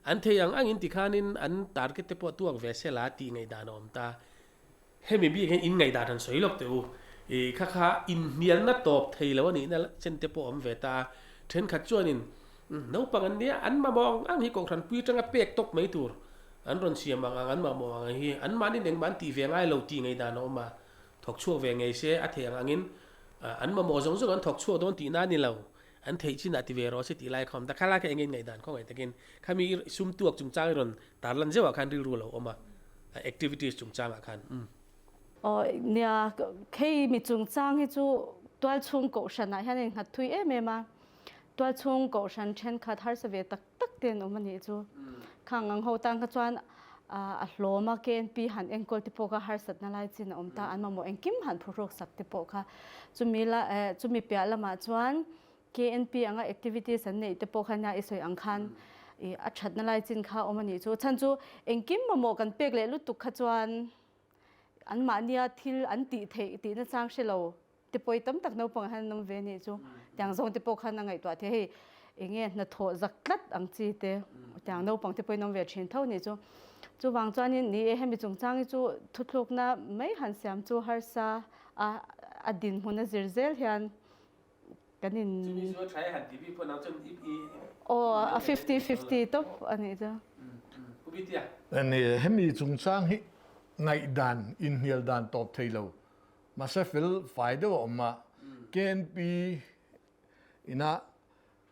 An thei ang angin tikhanin an target te pawh tuak ve se la tih ngaihdan a awm ta. Hemi bik hian in ngaihdan han sawi lawk teh u. I kha kha inhnialna tawp thei lo a nihna chen te pawh a awm ve ta a. Thenkhat chuanin naupang an nia, an mamawh ang ang hi Kohhran pui atanga pek tawp mai tur an rawn siam ang ang, an mamawh ang ang hi anmahni engmah an tih ve ngai lo tih ngaihdan a awm a. Thawk chhuak ve ngei se, a theih ang angin an mamawh zawng zawng an thawk chhuak dawn tihna a ni lo. An theih chinah ti ve rawh se tih lai kha awm ta. Khalai kha eng nge ngaihdan khawngaih takin khami i sum tuak chungchang i rawn tarlan zeuhah khan rilru a lo awm a, activities chungchangah khan. Umm. Aw nia, hei mi chungchang hi chu tualchhung kohhranah hian a innghat thui em em a. Tualchhung kohhran thenkhat harsa ve tak tak te an awm a nih chu. Khang ang ho tan kha chuan a hlawm a KNP han enkawl te pawh kha harsatna lai chin a awm ta, an mamawh engkim han phuhruk sak te pawh kha. Chumi la chumi piah lamah chuan KNP anga activities an neih te pawh kha nia i sawi ang khan i a thatna lai chin kha a awm a nih chu. Chhan chu engkim mamawh kan pek leh lutuk kha chuan anmahnia thil an tih theih tihna chang hre lo. Ti pawi tam tak naupang hian an awm ve nih chu. Tiang zawng te pawh khan a ngaihtuah thei hei enge hnathawh zak tlat ang chi te tiang naupang te pawhin awm ve thin tho nih chu. Chuvang chuanin ni e hemi chungchang hi chu thuthlukna mai han siam chu harsa a a dinhmun a zir zel hian kan in Chumi chu a tha e han ti bik pawh nang chuan i Aw a 50 50 tawp a nih chu. Vitia. Ni, hemi chungchang hi ngaihdan, inhnial dan tawp thei lo. Mahse fel fai deuh a awm a, KNP ina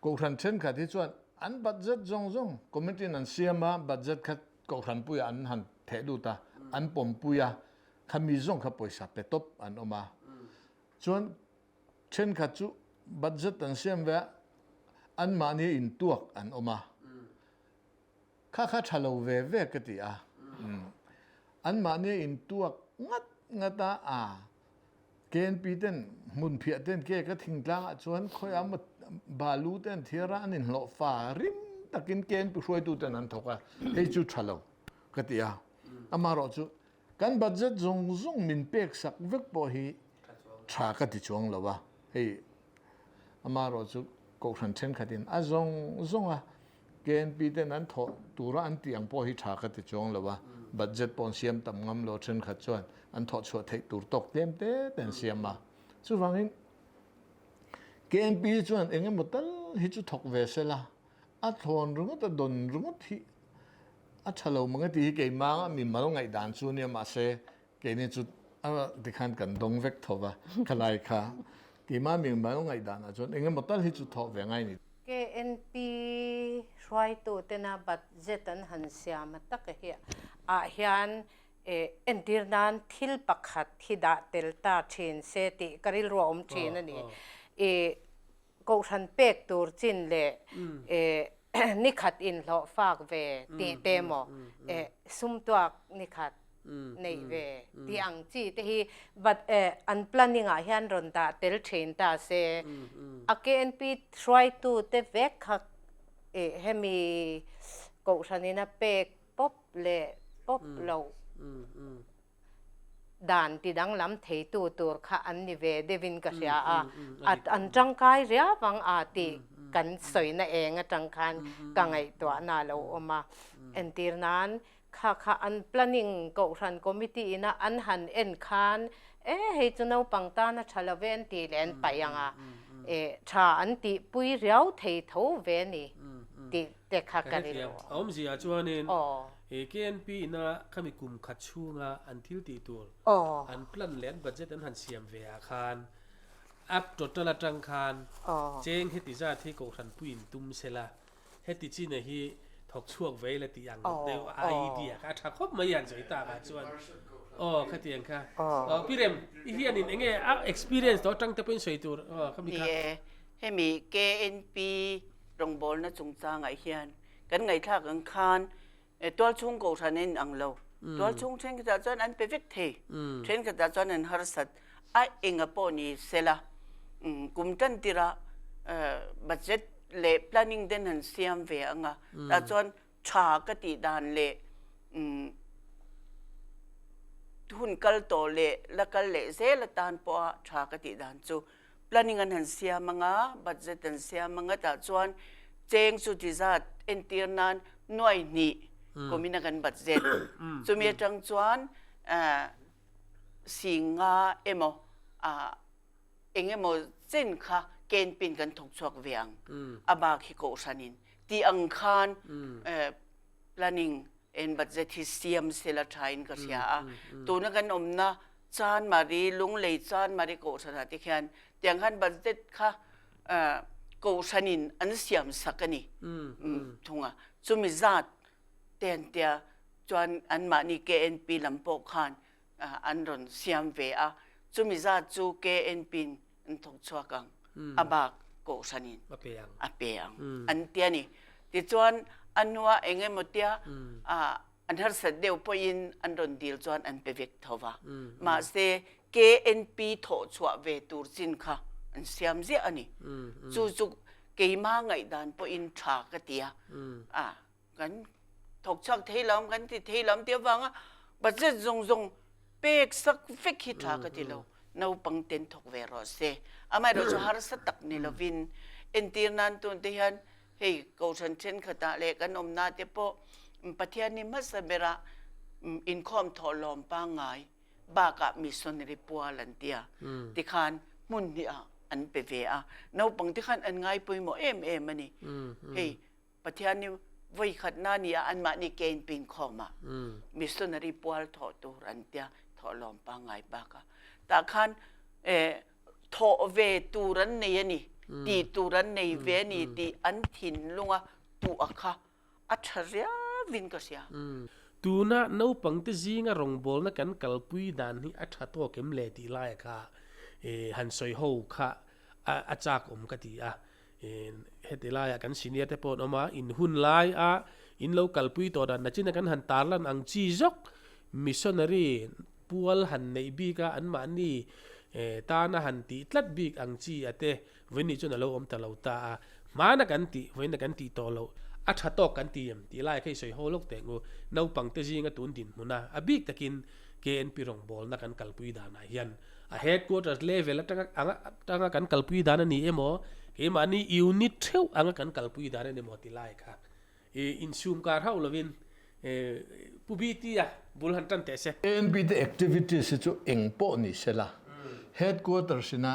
Kohhran thenkhat hi chuan an budget zawng zawng committee in an siam a, budget kha Kohhran puiah an han theh lut a, an pawmpui a, khami zawng kha pawisa pe tawp an awm a. Chuan thenkhat chu budget an siam ve a, anmahni intuak an awm a. Kha kha tha lo ve ve ka ti a. Anmahni intuak ngat ngat a, a KNP ten hmun phiah ten ke ka thingtlang ah chuan khawiah maw balu te an thiar a, an inhlawh fa rim takin KNP hruaitu ten an thawk a, hei chu tha lo ka ti a. Amaherawh chu kan budget zawng zawng min pek sak vek pawh hi tha ka ti chuang lo a, hei Amaherawh chu Kohhran thenkhatin a zawng zawnga KNP ten an thawh tura an tih ang pawh hi tha ka ti chuang lo a, budget pawh an siam tam ngam lo, thenkhat chuan an thawh chhuah theih tur tawk tlem te te an siam a. Chuvangin KNP hi chuan eng emaw tal hi chu thawk ve se la, a thlawn ringawt a dawn ringawt hi a tha lo mang e tih hi keimah mimal ngaihdan chu nia mahse Keini chu a tikhan kan dawng vek tho va, khalai kha keimah mi mal ngaihdanah chuan eng emaw tal hi chu thawh ve ngai ni. KNP hruaitu tena budget an han siam a tak hi ah hian entir nan thil pakhat hi dah tel ta thin se tih ka rilru a awm thin a ni. I Kohhran pek tur chin leh nikhat inhlawh fak ve tih te maw sumtuak nikhat neih ve tih ang chi te hi but an planning ah hian rawn dah tel thin ta se a KNP hruaitu te vek kha hemi kohhran in a pek pawp leh pawp loh. Dan ti danglam theitu tur kha an ni ve deuhin ka hria a, an tangkai riau ang a tih kan sawina eng atang khan ka ngaihtuahna a lo awm a. Entir nan kha kha an planning kohhran committee ina an han en khan e hei chu naupang tan a tha lo ve an tih leh an paih ang a, e tha an tihpui riau thei tho ve a ni tih te kha ka rilru a. A awmzia chuanin He KNP ina khami kum khat chhunga an thil tih tur an plan leh an budget an han siam ve ah khan app total atang khan cheng heti zat hi Kohhran puiin tum sela heti china hi thawk chhuak ve ila tih ang deuh idea kha a tha khawp mai an sawi tak ah chuan aw khatiang kha aw Pi Rem i hianin enge a experience tawh atang te pawhin sawi tur aw khami kha. Ni e, hemi KNP rawngbawlna chungchangah hian Kan ngaihthlak ang khan tualchhung kohhran a inang lo. Tualchhung thenkhatah chuan an pe vek thei. Thenkhatah chuan an harsat. A enga pawh ni sela kum tan tirah budget leh planning den han siam ve ang a. Tah chuan tha ka tih dan leh hun kal tawh leh la kal leh zel atan pawha tha ka tih dan chu Planning an han siam ang a, budget an siam ang a, tah chuan cheng chu ti zat entir nan nuai hnih kumin a kan budget. Chumi atang chuan singa emaw eng emaw chen kha campaign kan thawk chhuak ve ang, a bak hi kohhranin tih ang khan Planning en budget hi siam sela thain ka hria a. Tuna kan awmna Chanmari, Lunglei Chanmari Kohhran ah te khian tiang khan budget kha Kohhranin an siam sak a ni thung a. Chumi zat te an tia chuan anmahni KNP lam pawh khan an rawn siam ve a. Chumi zat chu KNP in an thawk chhuak ang, a bak Kohhranin a pe ang an ti a ni. Tichuan a hnua eng emaw tia an harsat deuh pawhin an rawn dil chuan an pe vek tho va. Mahse KNP thawh chhuah ve tur chin kha an siam ziah a ni. Chu chu keima ngaihdan pawhin tha ka ti a. Kan thawk chhuak thei lo, kan ti thei lo tih avanga budget zawng zawng pek sak vek hi tha ka ti lo. Naupang ten thawk ve rawh se. Amaherawh chu harsa tak ni lovin entir nan tun te hian hei Kohhran thenkhatah leh kan awmna te pawh Pathian hi hmasa berah inkhawm thawhlawm pangngai bakah missionary pual an ti a, tikhan hmun hnih ah an pe ve a. Naupang te khan an ngai pawimawh em em a ni. Hei Pathian hi Vawi khatna nia anmahni kein pinkhawmah missionary pual thawh tur an tia thawhlawm pangngai bak a. Tah khan thawh ve tur an nei a ni, tih tur an nei ve a ni tih an thinlunga tuah kha a tha riauin ka hria. Tuna naupangte zinga rawngbawlna kan kalpui dan hi a tha tawk em le tih laia kha han sawi ho kha a chak awm ka ti a. Heti laiah kan senior te pawh an awm a, in hun lai a in lo kalpui tawh dan nachina kan han tarlan ang chi zawk missionary pual han neih bik a anmahni tana han tih tlat bik ang chi a te vawiin ni chuan a lo awm ta lo ta a, hmana kan tih vawiin a kan tih tawh loh a tha tawk kan ti em tih lai kha i sawi haw lawk teh ngu naupang te zinga tun dinhmun a, a bik takin KNP rawngbawlna kan kalpui danah hian a headquarters level atanga anga atanga kan kalpui dan a ni emaw keimahni unit theuh anga kan kalpui dan a ni maw ti lai kha i insum kar hauh lovin Pu BT a bul han tan teh se. KNP te activities hi chu eng pawh ni se la, headquarters ina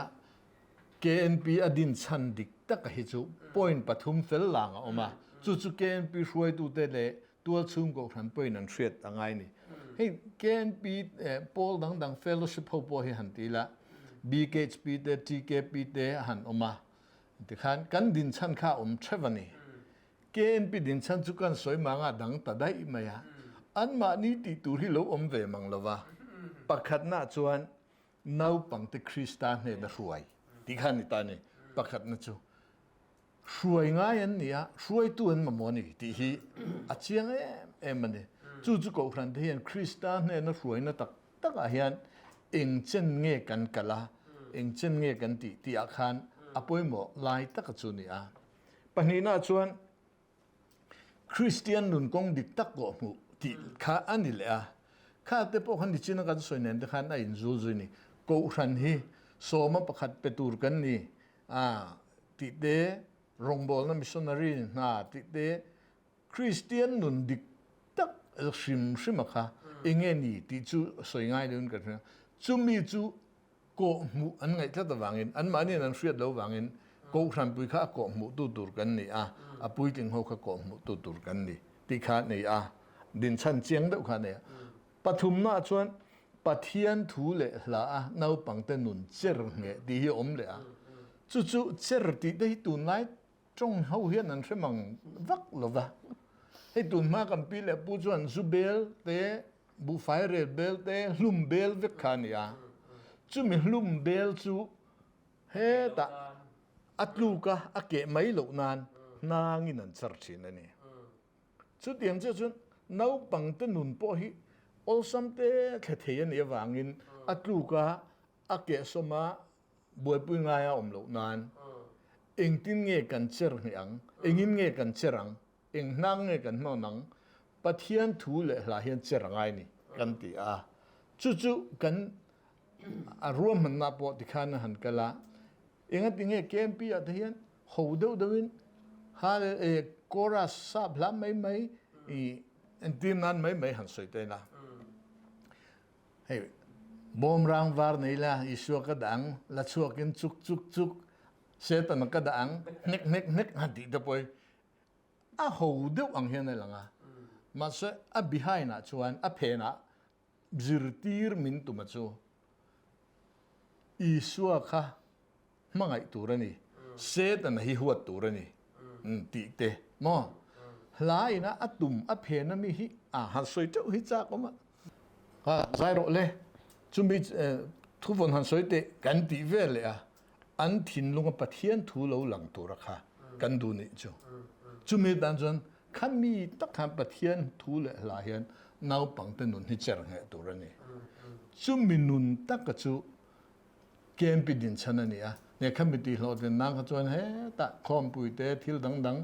KNP a din chhan dik taka hi chu point pathum fel lang a awm a, chu chu KNP hruaitute leh Tual chhung kohhran pawhin an hriat a ngai ni. Hei KNP pawl dang dang fellowship ho pawh hi han ti ila, BKHP te, TKP te a han awm a, tikhan kan dinchhan kha a awm theuh a ni. KNP dinchhan chu kan sawi mang a dang ta daih mai a, anmahni tih tur hi lo awm ve mang lo va. Pakhatna chuan naupangte Krista hnena hruai tih kha a ni ta a ni, pakhatna chu. Hruai ngai an ni a, hruaitu an mamawh a ni tih hi a chiang em em a ni. Chu chu Kohhran te hian Krista hnena hruaina tak takah hian eng chen nge kan kal a, eng chen nge kan tih tihah khan a pawimawh lai taka chu a ni a. Pahnihnaah chuan Kristian nun kawng dik tak pawh hmuh tih kha a ni leh a. Kha te pawh kha nichina kan sawi nen te khan a inzul zui a ni. Kohhran hi sawma pakhat pe tur kan ni a tih te, rawngbawlna missionary hna tih te, Kristian nun dik tak hrim hrim a kha enge ni tih chu sawi ngai loin kan hria. Chumi chu kawhhmuh an ngaih tlat avangin, anmahniin an hriat lo vangin Kohhranpui kha a kawhhmuhtu tur kan ni a, a puitling ho kha kawhhmuhtu tur kan ni tih kha a nei a, dinchhan chiang deuh kha a nei a. Pathumnaah chuan Pathian thu leh hla a naupangte nun cher ngheh tih hi a awm leh a. Chu chu cher tih te hi tunlai tawng ho hian an hre mang vak lo va. Hei tunhma kan pi leh pu chuan zu bel te, buhfai rel bel te, hlum bel vek kha a ni a. Chumi hlum bel chu hetah a tluk a, a keh mai loh nan hnangin an char thin a ni. Chutiang chiah chuan naupangte nun pawh hi awlsam te thle thei a nih avangin a tluk a, a kehsawm a, buaipui ngai a awm loh nan engtin nge kan cher ngheh ang, engin nge kan cher ang, eng hnang nge kan hnawn ang, Pathian thu leh hla hian cher a ngai ni kan ti a. Chu chu kan a ruahmanna pawh tikhan a han kal a, Engati nge KMP ah te hian ho deuh deuhin hale chorus sap hla mai mai i entir nan mai mai han sawi ta ila. Hei bawmrang var nei la Isua ka dah ang, la chhuakin chuk chuk chuk, Setana ka dah ang, hnek hnek hnek han tih te pawh hi a ho deuh ang hian a lang a. Mahse a behind ah chuan a phenah zirtir min tum a chu. Isua kha hmangaih tur a ni, Setana hi huat tur a ni tih te maw? Hla ina a tum a phen a mi hi a han sawi teuh hi chak awm a. Ha zai rawh le, chumi thuvawn han sawi teh kan tih vel leh a, an thinlunga Pathian thu lo lang tura kha kan duh nih chu. Chumi tan chuan khami tak khan Pathian thu leh hla hian naupangte nun hi cher ngheh tur a ni. Chumi nun taka chu KMP dinchhan a ni a, he khami tihhlawhtlin nan kha chuan hetah khawmpui te thil dang dang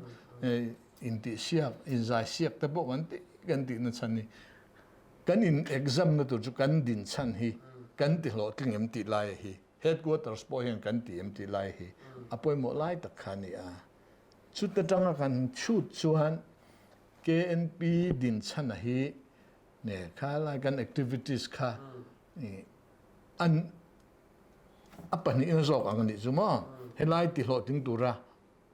intihsiak, inzaisiak te pawh kan tih kan tihna chhan hi kan in exam na tur chu kan dinchhan hi kan tihlawhtling em tih lai hi Headquarters pawh hian kan ti em tih lai hi a pawimawh lai tak kha a ni a. Chuta tanga kan chhut chuan KNP dinchhana hi ne kha lai kan activities kha an a pahnihin zawk ang a nih chu maw? Helai ti hlawhtling tura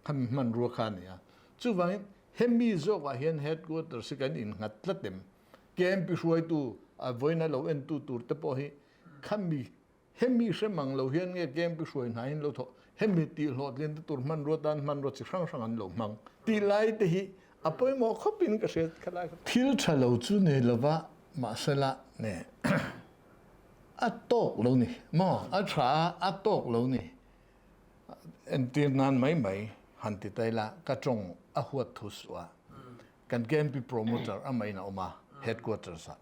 khami hmanrua kha a ni a. Chuvangin. Hemi zawkah hian headquarters hi kan innghat tlat em? KMP hruaitu a vawiina lo entu tur te pawh hi khami hemi hre mang lo hian nge KMP hruai hna in lo thawh hemi tih hlawhtlin te tur hmanrua tan hmanrua chi hrang hrang an lo hmang tih lai te hi a pawimawh khawp in ka hria khalai kha. Thil tha lo chu nei lova mahsela ne a tawk lo ni maw a tha a a tawk lo ni entir nan mai mai han ti ta ila ka tawng a huat thu suh a. Kan KMP promoter a main a awm a, headquarters ah.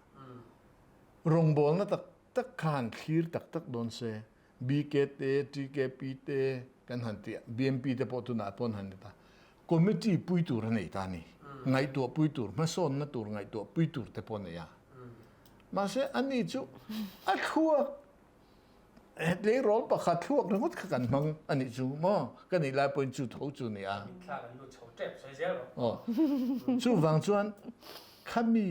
Rawngbawlna tak tak kha han thlir tak tak dawn se, BK te, TKP te kan han ti a, BMP te pawh tunah pawn han ti ta. Committee pui tur a nei ta a ni. Ngaihtuah pui tur, hmasawnna tur ngaihtuah pui tur te pawh a nei a. Mahse ani chu a thluak Tleirawl pakhat thluak ringawt kha kan hmang a nih chu maw? Ka nih lai pawhin chu tho chu ni a. Mitthla kan lut chho tep sawi zel rawh. Aw. Chuvang chuan khami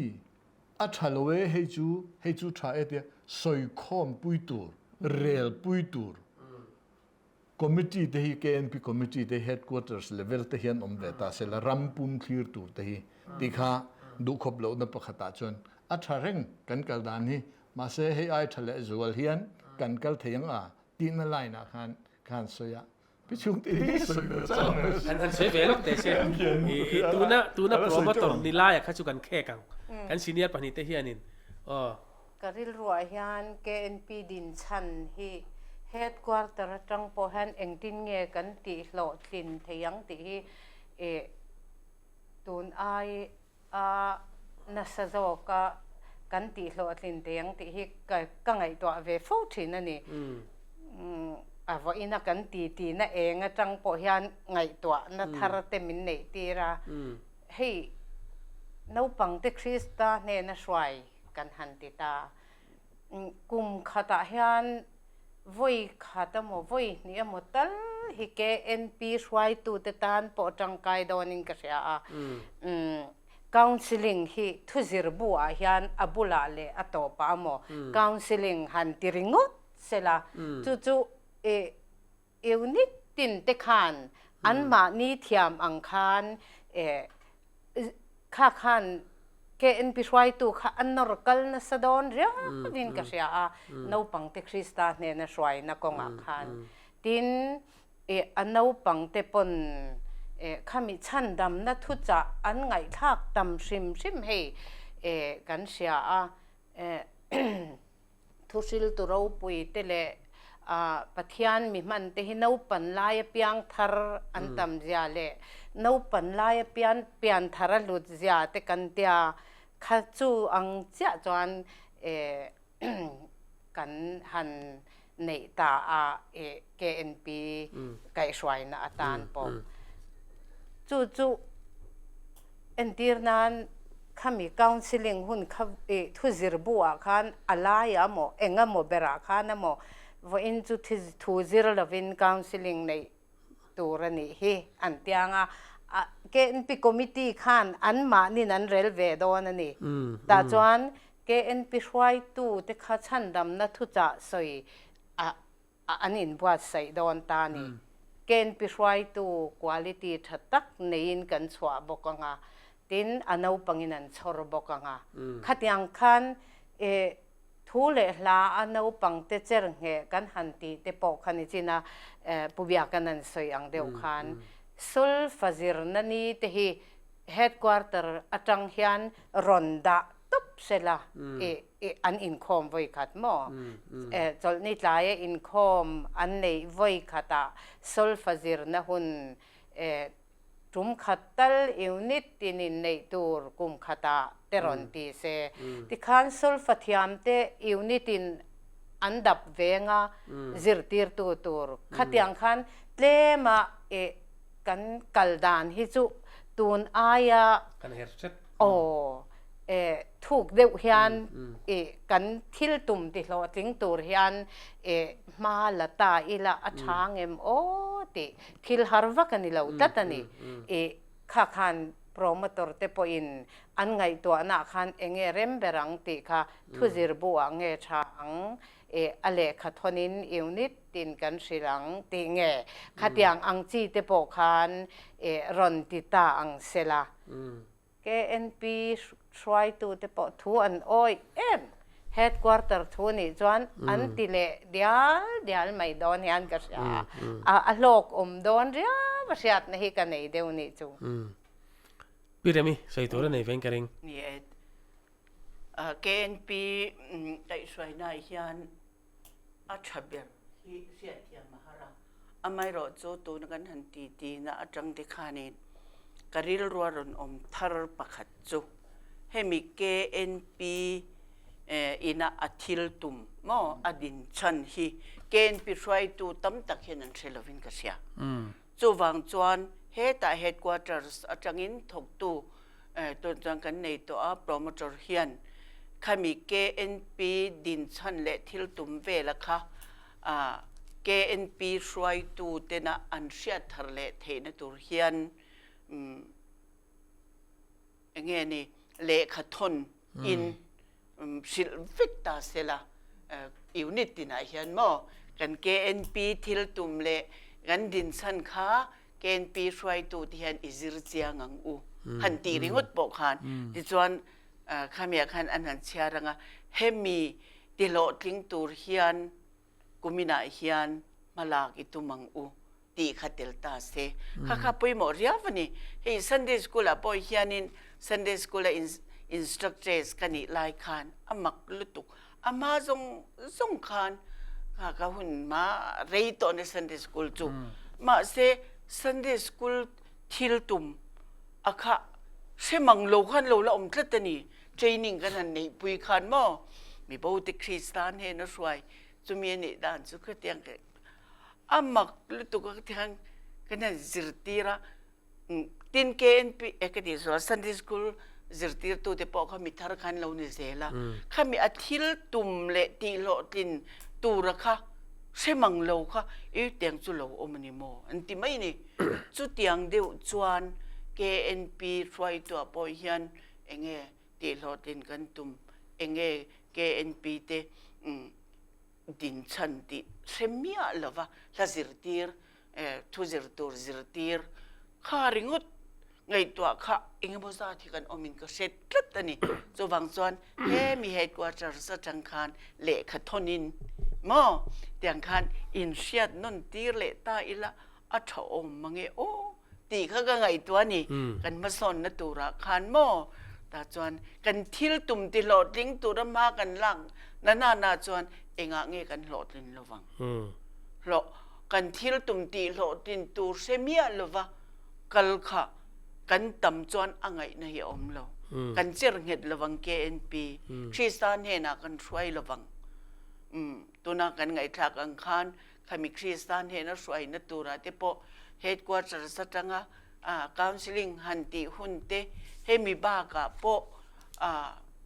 a tha lo e hei chu hei chu tha e tia sawikhawm pui tur, rel pui tur committee te hi KNP committee te headquarters level te hian awm ve ta sela ram pum thlir tur te hi tih kha duhkhawp lohna pakhatah chuan a tha reng kan kal dan hi mahse hei ai tha leh zual hian kan kal thei ang a tihna line ah khan ka han sawi a pi chhung te hi sawi ve chang a Han han sawi ve lawk teh se i tuna tuna promoter ni laia kha chu kan khek ang kan senior pahnih te hianin aw. Ka rilruah hian KNP dinchhan hi headquarter atang pawh hian engtin nge kan tih hlawhtlin thei ang tih hi ih tun ai a nasa zawka kan tih hlawhtlin thei ang tih hi ka ka ngaihtuah ve fo thin a ni. A vawiina kan titi na eng atang pawh hian ngaihtuahna thar te min neih tir a, hei naupangte Krista hnena hruai kan han ti ta. Kum khatah hian vawi khat emaw vawi hnih emaw tal hi KNP hruaitute tan pawh tangkai dawnin ka hria a. Counselling hi thuzir buah hian a bulah leh a tawpah emaw counselling han ti ringawt sela chu chu unit tin te khan anmahni thiam ang khan kha khan KNP hruaitu kha a nawr kal nasa dawn riauin ka hria a, naupangte Krista hnena hruaina kawngah khan. Tin, a naupangte pawn khami chhandamna thuchah an ngaihthlak tam hrim hrim hei kan hria a. Thuhriltu ropui te leh Pathian mi hman te hi naupan lai apiang thar an tam zia leh naupan lai apian pian thar a hlut zia te kan tia kha chu ang chiah chuan kan han neih ta a KNP kaihhruaina atan pawh chu chu Entir nan, khami counselling hun kha ih thu zir buah khan a laiah emaw eng emaw berah khan emaw vawiin chu thu zir lovin counselling neih tur a nih hi an tiang a, KNP committee khan anmahnin an rel ve dawn a ni. Tah chuan KNP hruaitute kha chhandamna thuchah sawi a an inbuatsaih dawn ta a ni. KNP hruaitu quality tha tak neiin kan chhuah bawk ang a, tin a naupangin an chhawr bawk ang a. Khatiang khan thu leh hla a naupangte cher ngheh kan han tih te pawh kha ni chin a, Pu Biakan an sawi ang deuh khan sulfa zirna ni te hi headquarter atang hian rawn dah tawp sela i an inkhawm vawi khat maw? Chawlhni tlaia inkhawm an neih vawi khatah solfa zirna hun tum khat tal unit tinin neih tur kum khatah te rawn ti se. Tikhan solfa thiamte unit in an dap venga zirtirtu tur khatiang khan tlema kan kal dan hi chu tun aia Kan her hret. Aw, eh, thuk deuh hian eh kan thil tum ti hlawhtling tur hian eh hma la ta ila a tha ngem aw tih thil har vak a ni lo tlat a ni. Eh kha khan promoter te pawhin an ngaihtuahna ah khan eng nge rem ber ang tih kha thuzir buah nge tha ang. eh a lehkha thawnin unit tin kan hrilh ang tih nge khatiang ang chi te pawh khan eh rawn ti ta ang sela. KNP hruaitute pawh thu an awih em? Headquarter thu nih chuan an ti leh dial dial mai dawn hian ka hria a, a hlawk awm dawn riau a hriatna hi ka nei deuh nih chu. Pi Remi, sawi tur a nei veng ka ring. Ni e, KNP kaihhruainaah hian a tha ber hi hriatthiam a har a, amaherawh chu tuna kan han titi na atang te khanin ka rilrua rawn awm thar pakhat chu hemi KNP ina a thil tum maw a din chhan hi KNP hruaitu tam tak hian an hre lovin ka hria. Chuvang chuan hetah headquarters atangin thawktu Tun chuan kan nei tawh a, promoter hian khami KNP dinchhan leh thil tum vela kha KNP hruaitu tena an hriat thar leh theihna tur hian enge ni lehkha thawn in hrilh vek ta sela unit tinah hian maw kan KNP thil tum leh kan dinchhan kha KNP hruaitu te hian i zir chiang ang u han tih ringawt pawh khan tichuan khamiah khan an han chhiar ang a hemi tihlawhtling tur hian kuminah hian hmalak i tum ang u tih kha tel ta se. Kha kha pawimawh riau a ni. Hei Sunday School ah pawh hianin Sunday School a instructress ka nih lai khan a mak lutuk. A hma zawng zawng khan kha ka hun hma rei tawh ni Sunday School chu. Mahse Sunday School thil tum a kha hre mang lo khan lo la awm tlat a ni. Training kan han neihpui khan maw mibo te Kristan hena hruai chumi a nih dan chu khatiang A mak lutuk a thiang kan han zirtir a, tin KNP e ka tih sual Sunday School zirtirtu te pawh kha mi thar khan lo ni zel a, khami a thil tum leh tih hlawhtlin tura kha hre mang lo kha i tiang chu lo awm a ni maw an ti mai a ni. Chutiang deuh chuan KNP hruaituah pawh hian enge tih hlawhtlin kan tum, enge KNP te Dinchhan tih hre miah lova hla zirtir, thu zir tur zirtir kha ringawt ngaihtuah kha engemaw zat hi kan awmin ka hre tlat a ni. Chuvang chuan hemi headquarters atang khan lehkha thawnin maw tiang khan inhriat nawn tir leh ta ila a tha awm mange aw tih kha ka ngaihtuah a ni. Kan hmasawnna turah khan maw tah chuan kan thil tum ti hlawhtling tura hma kan lak na na na chuan engah nge kan hlawhtlin lovang? Hlawh kan thil tum tih hlawhtlin tur hre miah lova kal kha kan tam chuan a ngaihna hi a awm lo. Kan cher nghet lovang KNP, Krista hnenah kan hruai lovang. Tuna kan ngaihthlak ang khan Khami Krista hnena hruaina turah te pawh headquarters atanga counselling han tih hun te hemi bakah pawh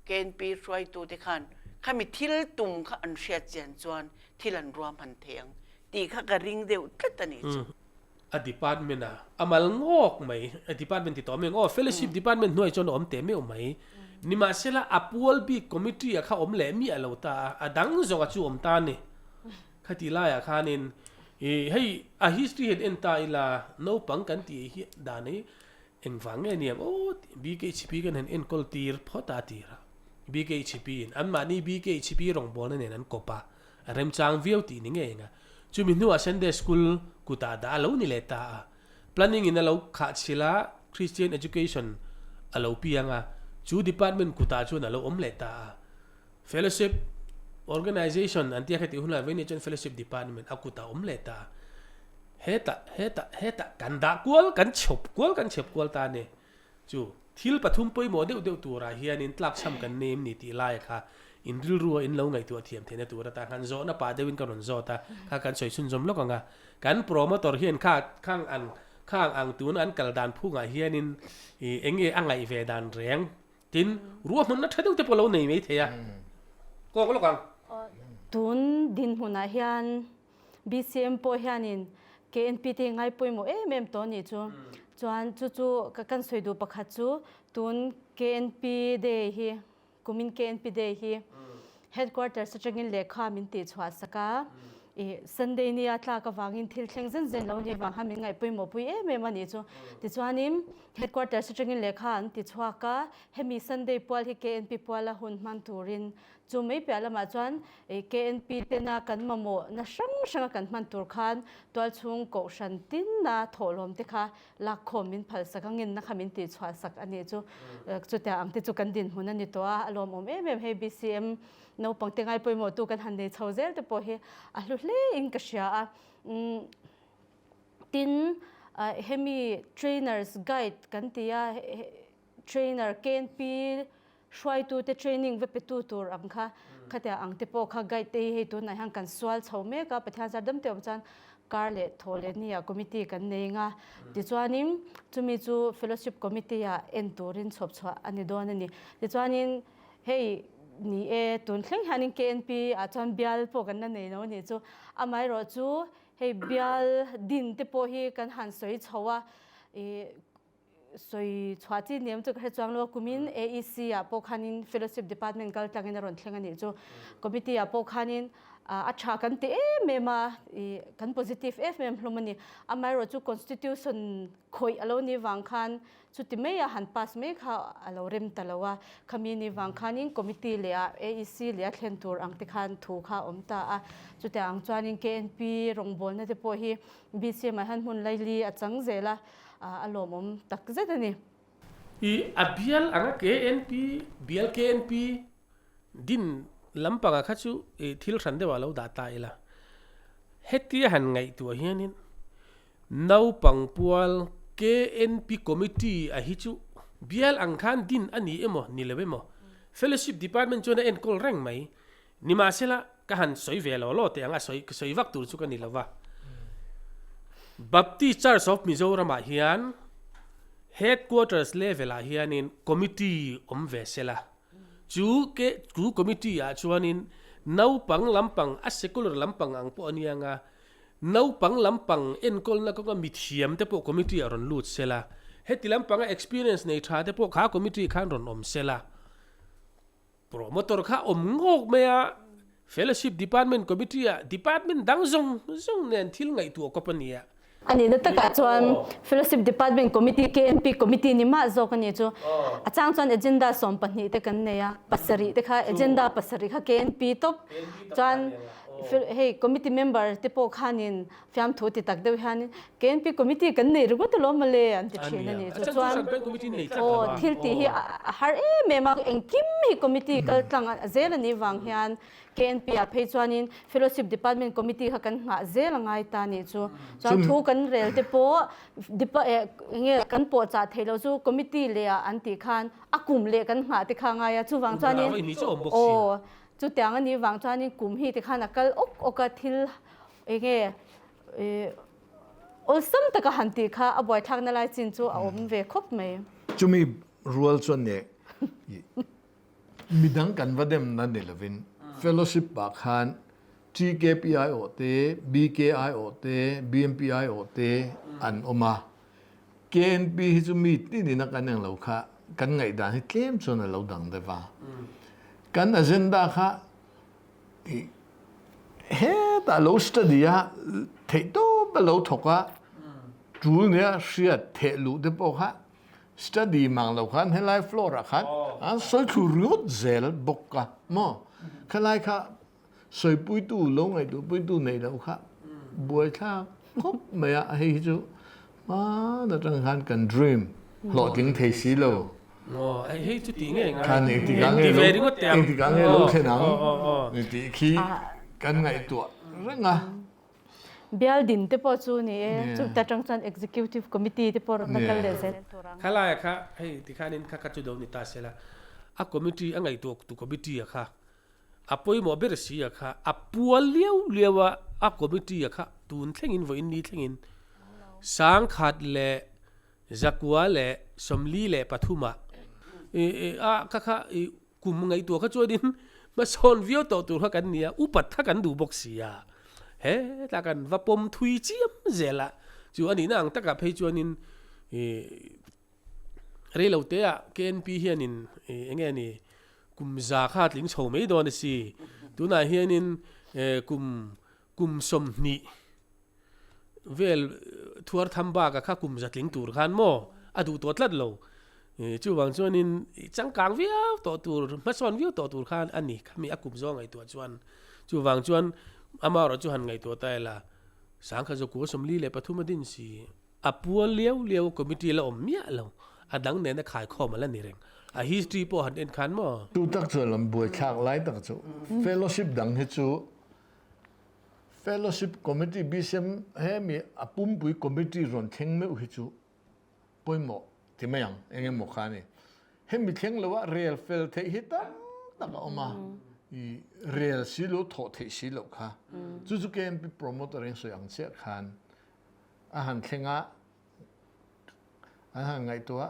KNP hruaitute khan khami thil tum kha an hriat chian chuan thil an ruahman thei ang tih kha ka ring deuh tlat a nih chu. A department a a mal ngawk mai, a department ti tawh mai ang aw, fellowship department hnuai chuan a awm teh meuh mai. Nimahsela a pual bik committee a kha awm leh miah lo ta a, a dang zawng a chu awm ta a ni. Khati laiah khanin ih hei a history hian en ta ila naupang kan tih hi dan hi engvang nge niang aw tih BKHP kan han enkawl tir phawt a tir a BKHP in anmahni BKHP rawngbawlna nen an kawp a a remchang viau tih ni ngei ang a chumi hnuah Sunday School kutah dah a lo ni leh ta a planning in a lo khah chhilh a Christian Education a lo piang a chu department kutah chuan a lo awm leh ta a. Fellowship Organization an tia kha tih hunlai vei nih chuan Fellowship Department a kut a awm leh ta a. Hetah, hetah, hetah kan dah kual, kan chhawp kual, kan chhep kual ta a ni. Chu thil pathum pawimawh deuh deuh turah hianin tlakchham kan nei em ni tih lai kha in rilrua in lo ngaihtuah thiam theihna tur atan khan zawhna pah deuhin ka rawn zawt a, kha kan sawi chhunzawm lawk ang a. Kan promoter hian kha khang ang khang ang tuna an kal dan phungah hianin ih eng nge a ngaih ve dan reng Tin, ruahmanna tha deuh te pawh lo nei mai thei a, kawk lawk ang. Tun dinhmunah hian BCM pawh hianin KNP te ngai pawimawh em em tawh a nih chu. Chuan chu chu ka kan sawi duh pakhat chu tun KNP Day hi, kumin KNP Day hi. Headquarters atangin lehkha min tih chhuah sak a, ih Sunday nia tlak avangin thil thleng zen zen lo nih vang khan min ngaih pawimawh pui em em a nih chu. Tichuanin Headquarters atangin lehkha an ti chhuak a, hemi Sunday pual hi KNP puala hun hman turin chu mai piah lamah chuan ih KNP tena kan mamawh na hrang hranga kan hman tur khan tualchhung kohhran tinna thawhlawm te kha Lakkhawm min phalsak a, ngenna kha min tihchhuah sak a nih chu. Chutiang ang te chu kan dinhmun a ni tawh a, a lawmawm em em. Hei BCM naupang te ngai pawimawhtu kan han nei chho zel te pawh hi a hlu hle in ka hria a. Tin, hemi trainers guide kan ti a, trainer KNP Hruaitute training va petu tur ang kha khatia ang te pawh kha guide te hi hei tunah hian kan sual chho mek a, Pathian zar dam te awm chuan kar leh thaw leh ni ah committee kan nei nga tichuanin chumi chu fellowship committee ah en turin chhawp chhuah a ni dawn a ni. Tichuanin hei ni e tun thleng hianin KNP ah chuan bial pawh kan la nei lo a nih chu, amaherawh chu hei bial din te pawh hi kan han sawi chho a ih Sawi chhuah chi niam chu ka hre chuang lo a, kumin AEC ah pawh khanin Fellowship Department kal tlangin a rawn thleng a nih chu. Committee ah pawh khanin a tha kan ti em em a, ih kan positive em em hlawm a ni. Amaherawh chu Constitution khawih a lo nih vang khan chuti mai a han pass mai kha a lo rem ta lo a, khami nih vang khanin Committee leh ah AEC leh a thlen tur ang te khan thu kha a awm ta a. Chutiang ang chuanin KNP rawngbawlna te pawh hi BCM ah hian hmun laili a chang zel a. a lawmawm tak zet a ni. I a bial anga KNP, bial KNP din lampanga kha chu i thil hran deuhah lo dah ta ila. Hetia han ngaihtuah hianin naupang pual KNP committee a hi chu bial ang khan din a ni emaw ni lo emaw Fellowship Department chuan a enkawl reng mai. Nimahsela, ka han sawi ve lo law teh ang a, sawi ka sawi vak tur chu ka ni lo va. Baptist Church of Mizoram ah hian Headquarters level ah hianin committee awm ve sela, chu ke chu committee ah chuanin naupang lampang a secular lampang ang pawh a nia nga, naupang lampang enkawlna kawnga mithiam te pawh committee ah rawn lut sela, heti lampanga experience nei tha te pawh kha committee khan rawn awm sela. Promoter kha awm ngawk mai a, Fellowship Department Committee ah Department dang zawng zawng nen thil ngaihtuah kawp a ni a. A nihna takah chuan Fellowship Department Committee, KNP Committee ni mah zawk a ni chu. A chang chuan agenda 12 te kan nei a, pasarih te kha agenda pasarih kha KNP tawp chuan hei committee member te pawh khanin Fiamthu ti tak deuh hian KNP committee kan nei ringawt alawm mawle an ti thin a ni. Chu chuan aw thil tih hi a har em em a, engkim hi committee kal tlang zel a nih vang hian KNP ah phei chuanin fellowship department committee kha kan nghah zel a ngai ta a nih chu. Chuan thu kan rel te pawh enge kan pawh chah theih loh chu committee leh ah an tih khan a kum leh kan nghah te kha a ngai a, chuvang chuanin aw chutiang a nih vang chuanin kum hi tikhan a kal awk awk a thil Enge awlsam taka han tih kha a buaithlakna lai chin chu a awm ve khawp mai. Chumi rual chuan nih midang kan va demna ni lovin fellowship ah khan TKPI aw te, BKI aw te, BMPI aw te an awm a. KNP hi chu mi tinin a kan englo kha kan ngaihdan hi tlem chuan a lo dang deuh a. Kan agenda kha Hetah lo study a theih tawp a lo thawk a, tul nia hriat theh luh te pawh kha study mang lo khan helai floor ah khan an sawi thlu ringawt zel bawk a maw? Khalai kha sawipuitu lo ngaihtuahpuitu neih loh kha buaithlak khawp mai a, hei hi chu Hmaan atang khan kan dream hlawhtling thei si lo. Aw, hei chu tih ngei ngai. Khan engtikah nge lo engtikah nge lo thlen ang tih khi kan ngaihtuah reng a. Bial din te pawh chu ni e, chuta tang chuan executive committee te pawh rawn la kal leh zel tur ang. Khalaia kha hei tikhanin kha kha chu do ni ta sela, a committee a ngaihtuah tu committee a kha A pawimawh ber si a kha a pual liau liau a, a committee a kha tun thlengin vawiin ni thlengin 10,000 leh 900 leh 43 ah a kha kha kum ngaihtuah kha chuanin hmasawn viau tawh tur kha kan ni a, upat kha kan duh bawk si a, hetah kan va pawm thui chiam zel a, chu a nihna ang takah phei chuanin ih. Reiloteah KNP hianin eng nge ni Kum za kha tling chho mai dawn a si. Tunah hianin kum kum 20 vel thuar tham baka kha kum za tling tur khan maw a duh tawh tlat lo. Chuvang chuanin changkang viau tawh tur, hmasawn viau tawh tur khan a ni khami a kum zawng ngaihtuah chuan. Chuvang chuan amaherawh chu han ngaihtuah ta ila, Sangkhat zawkua 43 a din si. A pual liau liau committee la awm miah lo, a dang nena khaikhawm a la ni reng. A history pawh han en khan maw? Chu tak chuan lam buaithlak lai tak chu fellowship dang hi chu fellowship committee BCM hemi a pumpui committee rawn thleng meuh hi chu pawimawh ti mai ang eng emaw kha a ni. Hemi thleng lo a rel fel theih hi tam tak a awm a, i rel si lo thawh theih si loh kha. Chu chu KMP promoter in sawi ang chiah khan A han thleng a, an han ngaihtuah a,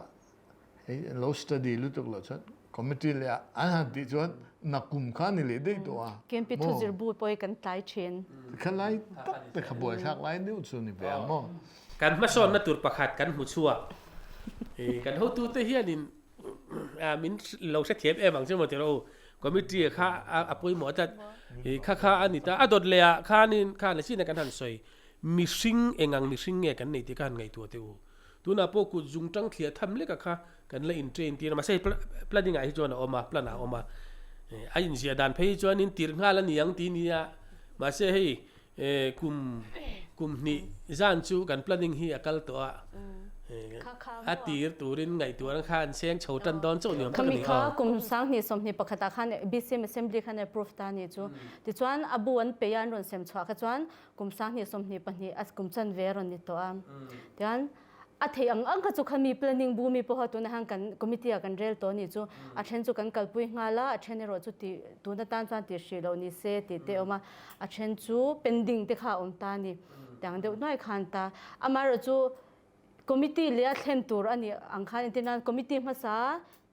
hei an lo study lutuk loh chuan committee leh ah an han tih chuan nakum kha a ni leh daih tawh a. KMP thuzir bu pawh hi kan tlai thin. Kha lai tak te kha buaithlak lai deuh chu ni ve ang maw? Kan hmasawnna tur pakhat kan hmu chhuak. Kan hotute hianin min lo hrethiam em ang chu maw tiraw u. Committee kha a pawimawh tlat. Kha kha a ni ta. A dawt leh ah khanin khan a chin a kan han sawi. Mihring eng ang mihring nge kan nei tih ka han ngaihtuah teh u. Tunah pawh kut zung tang thliah tham lek a kha kan la in train tir a, mahse hei planning ah hi chuan a awm a, plan ah a awm a. A inziah dan phei hi chuanin tirh nghal a ni ang tih nia, mahse hei kum kum hnih zan chu kan planning hi a kal tawh a, a tir turin ngaihtuah kha an seng chho tan dawn chauh ni awm tak a ni. Khami kha kum 2021 ah khan BCM Assembly khan approve ta a nih chu. Tichuan a bu an peih a an rawn sem chhuah kha chuan kum 2022 a kum chanve a rawn ni tawh a. Tichuan a theih ang ang kha chu khami planning bu mi pawha tuna hian kan committee ah kan rel tawh a nih chu. A then chu kan kalpui nghal a, a then erawh chu tih tun atan chuan tih hrih loh ni se tih te a awm a. A then chu pending te kha a awm ta a ni. Tiang deuh hnuai khan ta. Amaherawh chu Committee leh a thlen tur a nih ang khan entir nan committee hmasa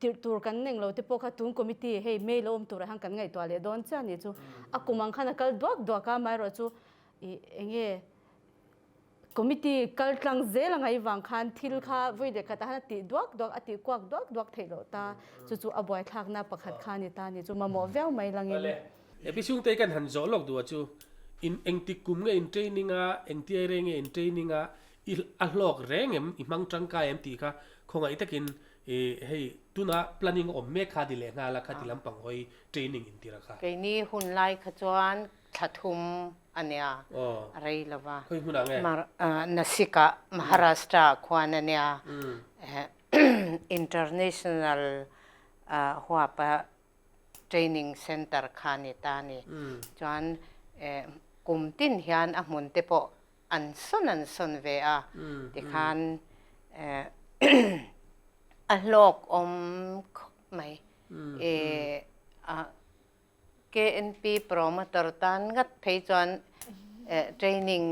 tirh tur kan neng lo te pawh kha tun committee hei May lo awm turah hian kan ngaihtuah leh dawn chiah a nih chu. A kum ang khan a kal duak duak a, amaherawh chu ih eng nge committee kal tlang zel a ngaih vang khan thil kha vawi leh khatah hian a tih duak duak a tih kuak duak duak theih loh ta. Chu chu a buaithlakna pakhat kha a ni ta a nih chu mamawh viau mai langin. Awle, he pi chhungte kan han zawh lawk duh a chu in engtik kum nge in training a, engtia rei nge in training a, I a hlawk reng em, i hmang tangkai em tih kha khawngaih takin i hei tuna planning a awm mek kha ti leh nghal a, khati lampang hawi training in tira kha. Keini hun lai kha chuan thla thum a nia, a rei lo va. Khawi hmunah nge? Nasik ah Maharashtra ah khuan a nia, International huap a training center kha a ni ta a ni. Chuan kum tin hian a hmun te pawh an sawn an sawn ve a, tikhan a hlawk awm khawp mai. KNP promoter tan ngat phei chuan training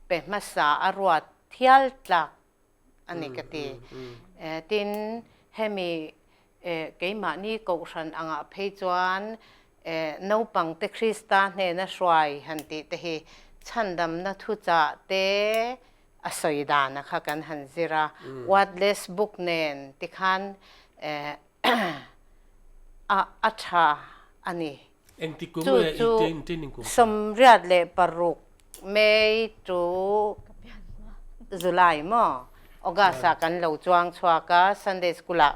pe hmasa a ruat thial tlak a ni ka ti. Tin, hemi keimahni kohhran angah phei chuan naupangte Krista hnena hruai han tih te hi chhandamna thuchah te a sawi dana kha kan han zir a. Wordless book nen tikhan a tha a ni. Engtik kum Chu nge i chu training kum kha? 86 May to July maw August ah kan lo chuang chhuak a, Sunday school ah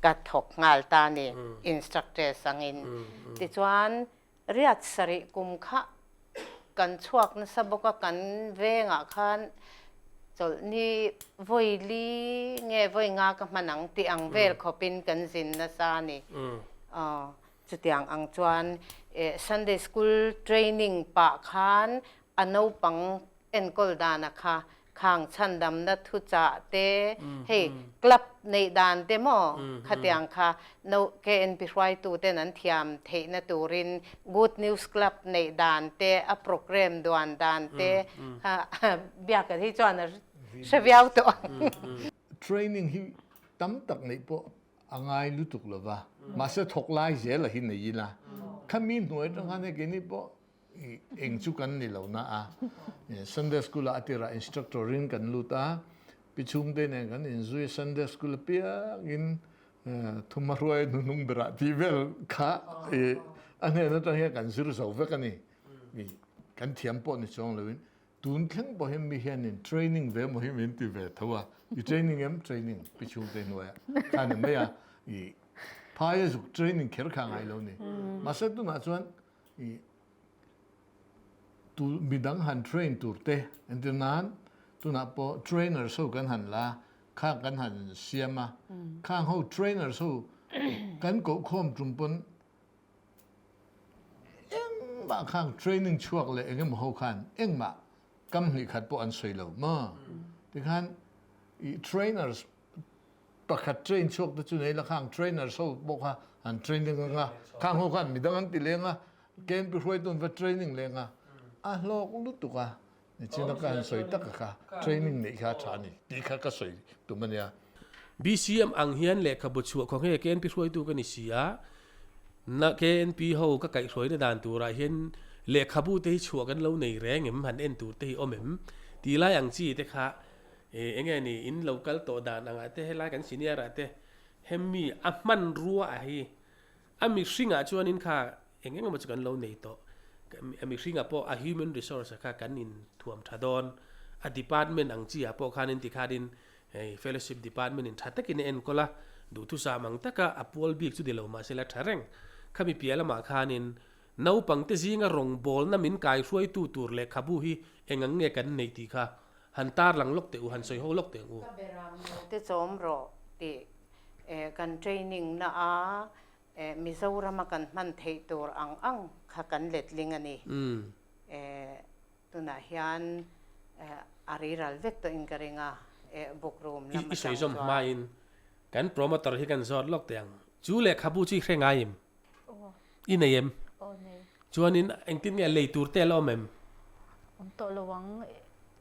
ka thawk nghal ta a ni instructors angin. Tichuan riat sarih kum kha kan chhuak nasa bawk a, kan vengah khan chawlhni vawi li nge vawi nga ka hman ang tih ang vel khawpin kan zin nasa a ni. Chutiang ang chuan Sunday School training pah khan a naupang enkawl dana kha khang chhandamna thuchah te, hei club neih dan te maw khatiang kha KNP hruaitu ten an thiam theihna turin Good News Club neih dan te, a program duan dan te kha biak hi chuan a hre viau tawh ang. Training hi tam tak neih pawh a ngai lutuk lo va, mahse thawk lai zel a hi nei ila, khami hnuai atang khan hei keini pawh eng chu kan ni lo na a, Sunday school ah a tirah instructor in kan lut a, pi chhungte nen kan inzui a, Sunday school apiangin. Thuma hruai hnuhnung berah tih vel kha i a hnen atang hian kan zir zo vek a ni. I kan thiam pawh ni chuang loin tun thleng pawh hian mi hianin training ve maw hi min ti ve tho a. I training em? Training pi chhungte hnuaiah kha ni mai a. I phaia zuk training kher kha ngai lo ni. Mahse tunah chuan i tu midang han train tur te entir nan tunah pawh trainers ho kan han la khang kan han siam a khang ho trainers ho kan koh khawm tum pawn engmah khang training chhuak leh engemaw ho khan engmah kam hnih khat pawh an sawi lo maw tikhan i trainers Pakhat train chhuak te chu nei la khang trainers ho pawh kha an training anga khang ho khan midang an ti leng a KNP hruaitu an va training leng a a hlawk lutuk a nichina ka han sawi tak a kha training neih kha a tha a ni tih kha ka sawi tum a nia. BCM ang hian lehkhabu chhuah khaw nge KNP hruaitu ka ni si a, na KNP ho ka kaihhruaina dan turah hian lehkhabu te hi chhuah kan lo nei reng em han en tur te hi awm em tih lai ang chi te kha E, enge ni, in lo kal tawh dan angah te helai kan senior ah te hemi a hmanrua a hi a mihringah chuanin kha eng eng emaw chu kan lo nei tawh. A mihringah pawh a human resource ah kha kan inthuam tha dawn. A department ang chi ah pawh khanin tikhanin hei fellowship department in tha takin a enkawl a, duhthusam ang taka a pual bik chu ni lo mahse la tha reng. Khami piah lamah khanin naupangte zinga rawngbawlna min kaihruaitu tur lehkhabu hi eng ang nge kan neih tih kha Han tar lang lawk teh u, han sawi ho lawk teh ang u. Ka beram lo te chawm rawh tih kan training na a Mizoram a kan hman theih tur ang ang kha kan letling a ni. Tunah hian a riral vek tawh in ka ring a, book room lam atang chuan. I sawi zawm hmain kan promoter hi kan zawt lawk teh ang. Chu lehkhabu chu i hre ngai em? I nei em? Aw nei. Chuanin engtin nge lei tur te a la awm em? Awm tawh lo ang.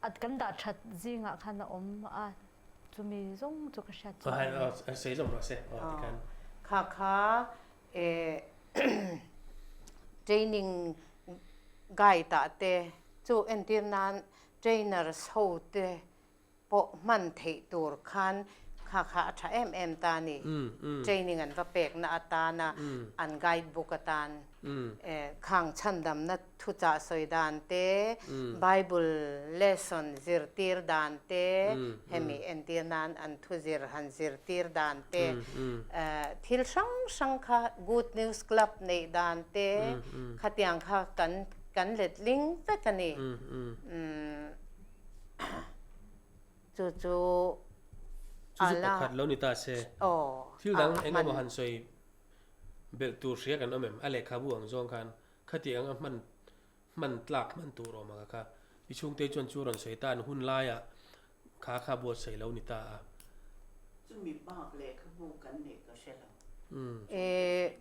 A kan dah that zingah khan a awm a, chumi zawng chu ka hriat chuan. Aw sawi zawm rawh se. Aw tikhan. Kha kha training guide ah te chu entir nan trainers ho te pawh hman theih tur khan kha kha a tha em em ta a ni. Training an va pekna atana an guide book atan khang chhandamna thuchah sawi dan te, Bible lesson zirtir dan te, hemi entir nan an thu zir han zirtir dan te, thil hrang hrang kha Good News Club neih dan te khatiang kha kan kan letling vek a ni. Chu chu Chu chu pakhat lo ni ta se. Thil dang eng emaw han sawi belh tur hria kan awm em? A lehkhabu ang zawng khan khati anga hman hman tlak hman tur awm ang a kha. I chhungte chuan chu rawn sawi ta an hun laiah kha kha buatsaih lo ni ta a. Chumi bak lehkhabu kan neih ka hre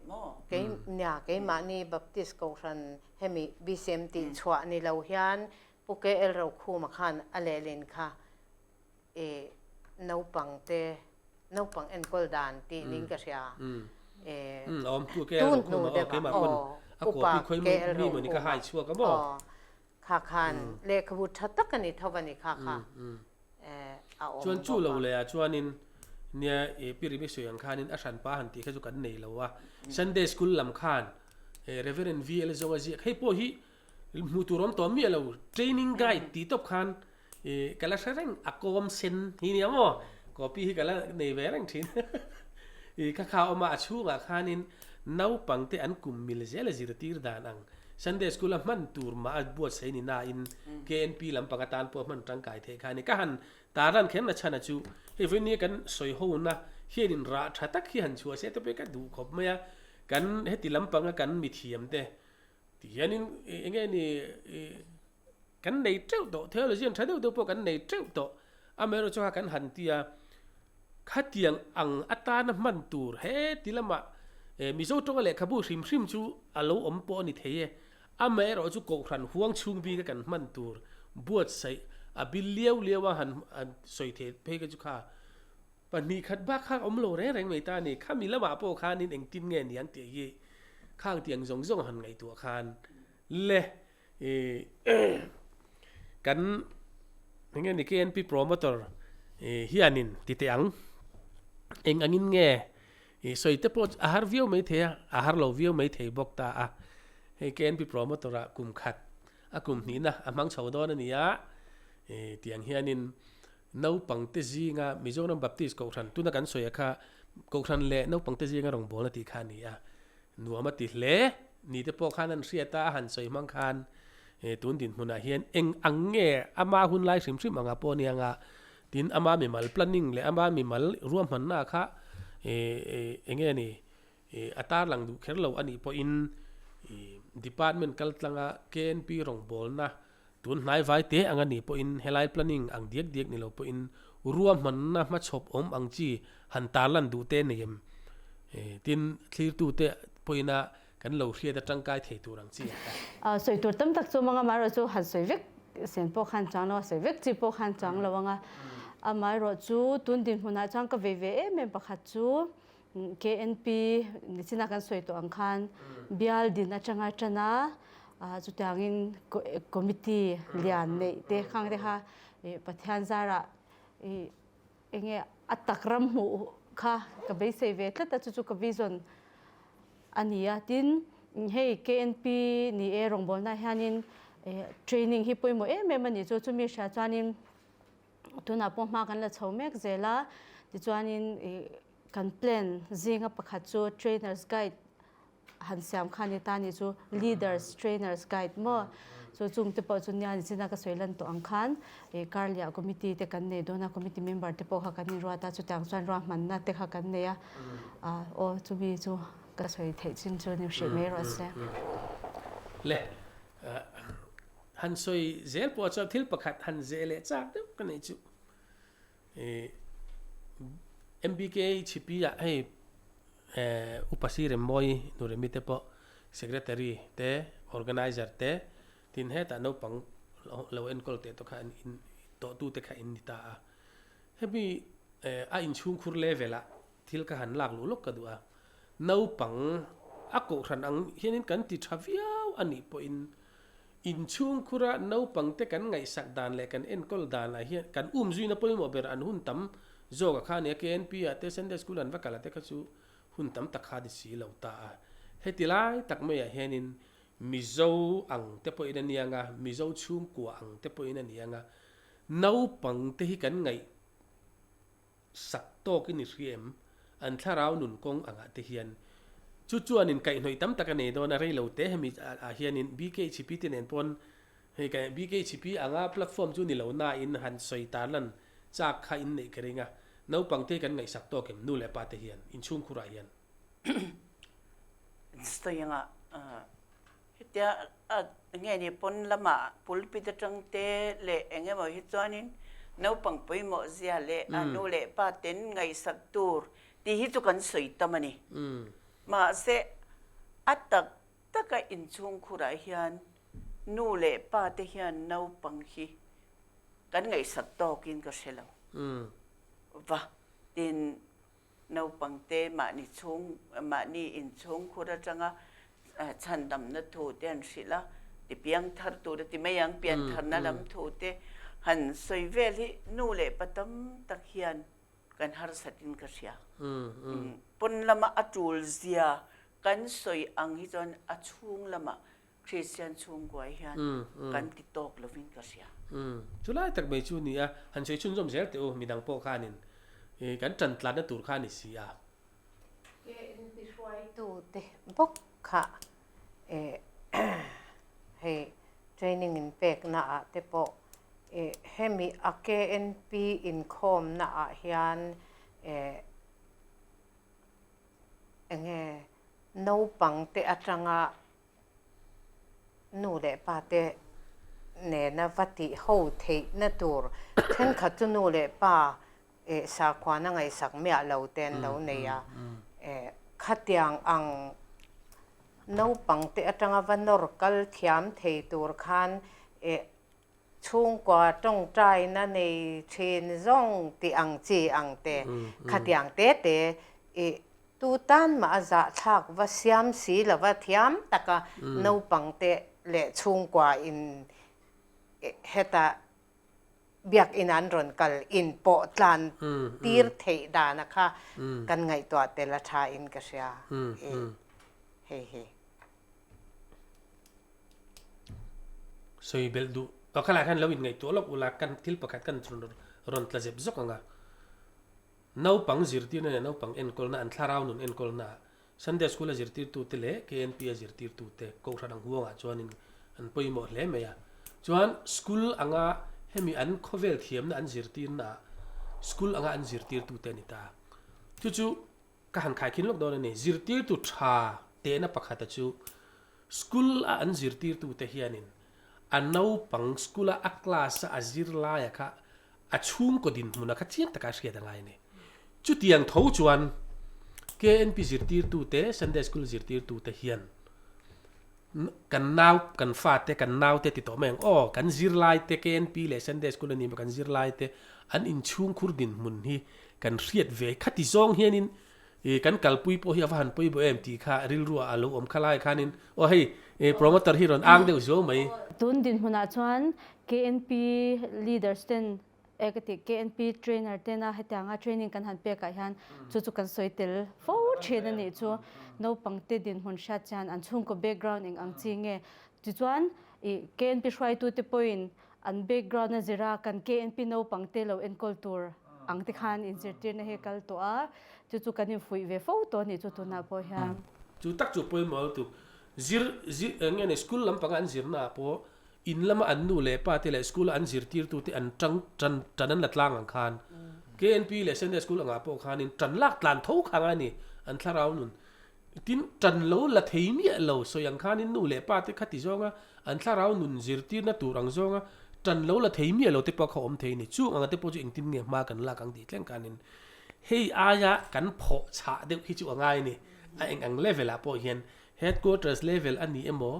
lo. Kei nia keimahni Baptist Kohhran hemi BCM tih chhuah ni lo hian Pu KL Rokhuma khan a lehlin kha i naupang te naupang enkawl dan tih niin ka hria. Tun hnu deuh ah aw Upa KL Rokhuma aw kha khan lehkhabu tha tak a ni tho a ni kha kha a awm Chuan chu lo leh ah chuanin nia i pi Rimi sawi ang khanin a hranpa han tih kha chu kan nei lo a. Sunday school lam khan Reverend VL zawnga ziak hei pawh hi Hmuh tur awm tawh miah lo, training guide tih tawp khan ih ka la hre reng, a kawm sen hi nia maw, copy hi ka la nei ve reng thin ih kha kha a awm a, a chhungah khanin naupang te an kum mil zel a zirtir dan ang Sunday school a hman tur mah a buatsaih ni nain KNP lampang atan pawh hman tangkai theih kha a ni. Ka han tarlan kher na chhan a chu hei vawinia kan sawi hona hianin rah tha tak hi han chhuah se te pawh hi ka duh khawp mai a, kan heti lampanga kan mithiam te Ti hianin eng nge ni kan nei teuh tawh, theology an tha deuh deuh pawh kan nei teuh tawh. Amaherawhchu kha kan han ti a, khatiang ang atana hman tur heti lamah Mizo tawnga lehkhabu hrim hrim chu a lo awm pawh a ni thei e. Amaherawhchu Kohhran huang chhung bika kan hman tur buatsaih a bil liau liau a han sawi theih phei kha chu kha Pahnih khat bak kha awm lo reng reng mai ta a ni. Khami lamah pawh khanin engtin nge niang tih hi khang tiang zawng zawng han ngaihtuah khan le ih kan eng nge ni KNP promoter ih hianin ti teh ang eng angin nge. I sawi te pawh a har viau mai thei a, a har lo viau mai thei bawk ta a. Hei KNP promoter ah kum khat a kum hnihna a hmang chho dawn a ni a, i tiang hianin naupangte zinga Mizoram Baptist Kohhran tuna kan sawi a kha Kohhran leh naupangte zinga rawngbawlna tih kha a ni a, nuam a ti hle ni te pawh khan an hriat a, a han sawi hmang khan tun dinhmunah hian eng ang nge ama hun lai hrim hrim anga pawh nia nga Tin, ama mimal planning leh ama mimal ruahmanna kha eng nge ni a tarlang duh kher lo a nih pawhin department kal tlanga KNP rawngbawlna tun hnai vai te ang a nih pawhin helai planning ang diak diak ni lo pawhin ruahmanna hmachhawp awm ang chi han tarlan duh te nei em? Tin, thlirtute pawhina kan lo hriat a tangkai thei tur ang chi a ta. Sawi tur tam tak chu manga amaherawh chu han sawi vek sen pawh khan chuang lo a, sawi vek chi pawh khan chuang lo anga amaherawh chu tun dinhmunah chuan ka vei ve em em pakhat chu KNP nichina kan sawi tawh ang khan bial din atanga tan a chutiangin committee lian neih te khang te kha Pathian zarah ih Enge a tak ram hmuh kha ka beisei ve tlat a, chu chu ka vision a ni a. Tin, hei KNP ni e rawngbawlna hianin training hi pawimawh em em a ni chu, chumi hria chuanin tunah pawh hma kan la chho mek zel a, tichuanin kan plan zinga pakhat chu trainers guide han siam kha ni ta ni chu leaders trainers guide maw chu chung te pawh chu nia ni china ka sawi lan tawh ang khan e karliah committee te kan nei dawn a committee member te pawh kha kan inruat a chutiang chuan ruahmanna te kha kan nei a a aw chumi chu ka sawi theih chin chu ni hrih mai rawh se. Le han sawi zel pawh chuan thil pakhat han zeh leh chak deuh ka nei chu MBK chhipi ah hei Upa Sir Remmawi Nuremi te pawh Secretary te, Organizer te, tin hetah naupang lo enkawl teh tawh kha an in tawhtu te kha in ni ta a. Hemi a inchhungkhur level ah thil ka han lak luh lawk ka duh a. Naupang a kohhran ang hianin kan ti tha viau a nih pawhin inchhungkhura naupangte kan ngaihsak dan leh kan enkawl danah hian kan umzuina pawimawh ber an hun tam Zawka kha nia KNP ah te Sunday school an va kal a te kha chu hun tam tak kha ni si lo ta a. Heti lai tak maiah hianin Mizo ang te pawhin a ni ang a, Mizo chhungkua ang te pawhin a ni ang a, naupang te hi kan ngaih sak tawkin i hria em? An thlarau nun kawng angah te hian chu chuan in kaihhnawih tam tak a nei dawn a, rei lo te hemi ah hianin BKHP te nen pawn Hei ka BKHP anga platform chu ni lo nain han sawi tarlan chak kha in neih ka ring a, naupang te kan ngaihsak tawk em nu leh pa te hian inchhungkhurah hian. Sawi anga hetia nge ni pawn lamah pulpit atang te leh eng emaw hi chuanin naupang pawimawh zia leh a nu leh pa ten ngaihsak tur tih hi chu kan sawi tam a ni. Mahse a tak Taka inchhungkhurah hian nu leh pa te hian naupang hi kan ngaihsak tawkin ka hre lo va, tin naupang te mahni chhung mahni inchhungkhur atanga chhandamna thu te an hrilh a, ti piangthar tur a ti mai ang, piantharna lam thu te han sawi vel hi nu leh pa tam tak hian kan harsatin ka hria. Pawn lama a tul zia Kan sawi ang hi chuan a chhung lamah Kristian chhungkuai hian kan ti tawk lovin ka hria. Chu lai tak mai chu ni a, han sawi chhunzawm zel teh u, midang pawh khanin kan tan tlatna tur kha a ni si a. KNP hruaitute bawk kha hei training in pekna ah te pawh hemi a KNP inkhawmna ah hian Enge naupang te atanga nu leh pa te nena va tih ho theihna tur thenkhat chu nu leh pa eh sakhuana ngaihsak miah lo te an lo nei a, eh khatiang ang naupang te atanga va nawr kal thiam thei tur khan eh Chhungkua tawngtaina nei thin zawng tih ang chi ang te, khatiang te te i tu tan mah a zahthlak va siam si lova thiam taka naupang te leh chhungkua in heta Biakinn an rawn kal in pawh tlan tir theih dana kha kan ngaihtuah tel a tha in ka hria i hei hi. Sawi belh duh aw khalai khan lo in ngaihtuah lawk ula kan thil pakhat kan rawn tla zep zawk ang a. Naupang zirtirna leh naupang enkawlna an thlarau nun enkawlna ah Sunday School a zirtirtute leh KNP a zirtirtute Kohhran ang huangah chuanin an pawimawh hle mai a. Chuan school anga hemi an khawvel thiamna an zirtirna ah school anga an zirtirtute a ni ta. Chu chu ka han khaikhin lawk dawn a ni. Zirtirtu tha tehna pakhata chu school a an zirtirtute hianin a naupang school a a class a a zirlaia kha a chhungkaw dinhmuna kha chiang taka hriat a ngai a ni. Chutiang tho chuan KNP zirtirtute, Sunday School zirtirtute hian kan nau, kan fate, kan naute ti tawh mai ang aw, kan zirlaite KNP leh Sunday School a ni maw kan zirlaite an inchhungkhur dinhmun hi kan hriat ve khati zawng hianin i kan kalpui pawh hi a va han pawimawh em tih kha rilru ah a lo awm kha lai khanin aw hei promoter hi rawn ang deuh zuau mai. Tun dinhmunah chuan KNP leaders ten eh ka tih KNP trainer tena hetianga training kan han pekah hian chu chu kan sawi tel fo thin a nih chu. Naupangte dinhmun hriat chian an chhungkaw background eng ang chi nge tichuan i KNP hruaitute pawhin An background a zir a, kan KNP naupang te lo enkawl tur ang te khan inzirtirna hi a kal tawh a, chu chu kan infuih ve fo tawh a nih chu tunah pawh hian. Chu tak chu pawimawh lutuk. Zir, zir, eng nge ni, school lampanga an zirna ah pawh in lama an nu leh pa te leh school a an zirtirtu te an tang, tan, tan an la tlang ang khan KNP leh Sunday school angah pawh khanin tan lak tlan tho kha ngai a ni, an thlarau nun. Tin, tan lo la thei miah lo sawi ang khanin nu leh pa te kha ti zawnga An thlarau nun zirtirna tur ang zawnga tan lo la thei miah lo te pawh kha awm thei a ni. Chung anga te pawh chu engtin nge hma kan lak ang tih thleng khanin hei aia kan phawh chhah deuh hi chu a ngai a ni. A eng ang level ah pawh hian headquarters level a ni emaw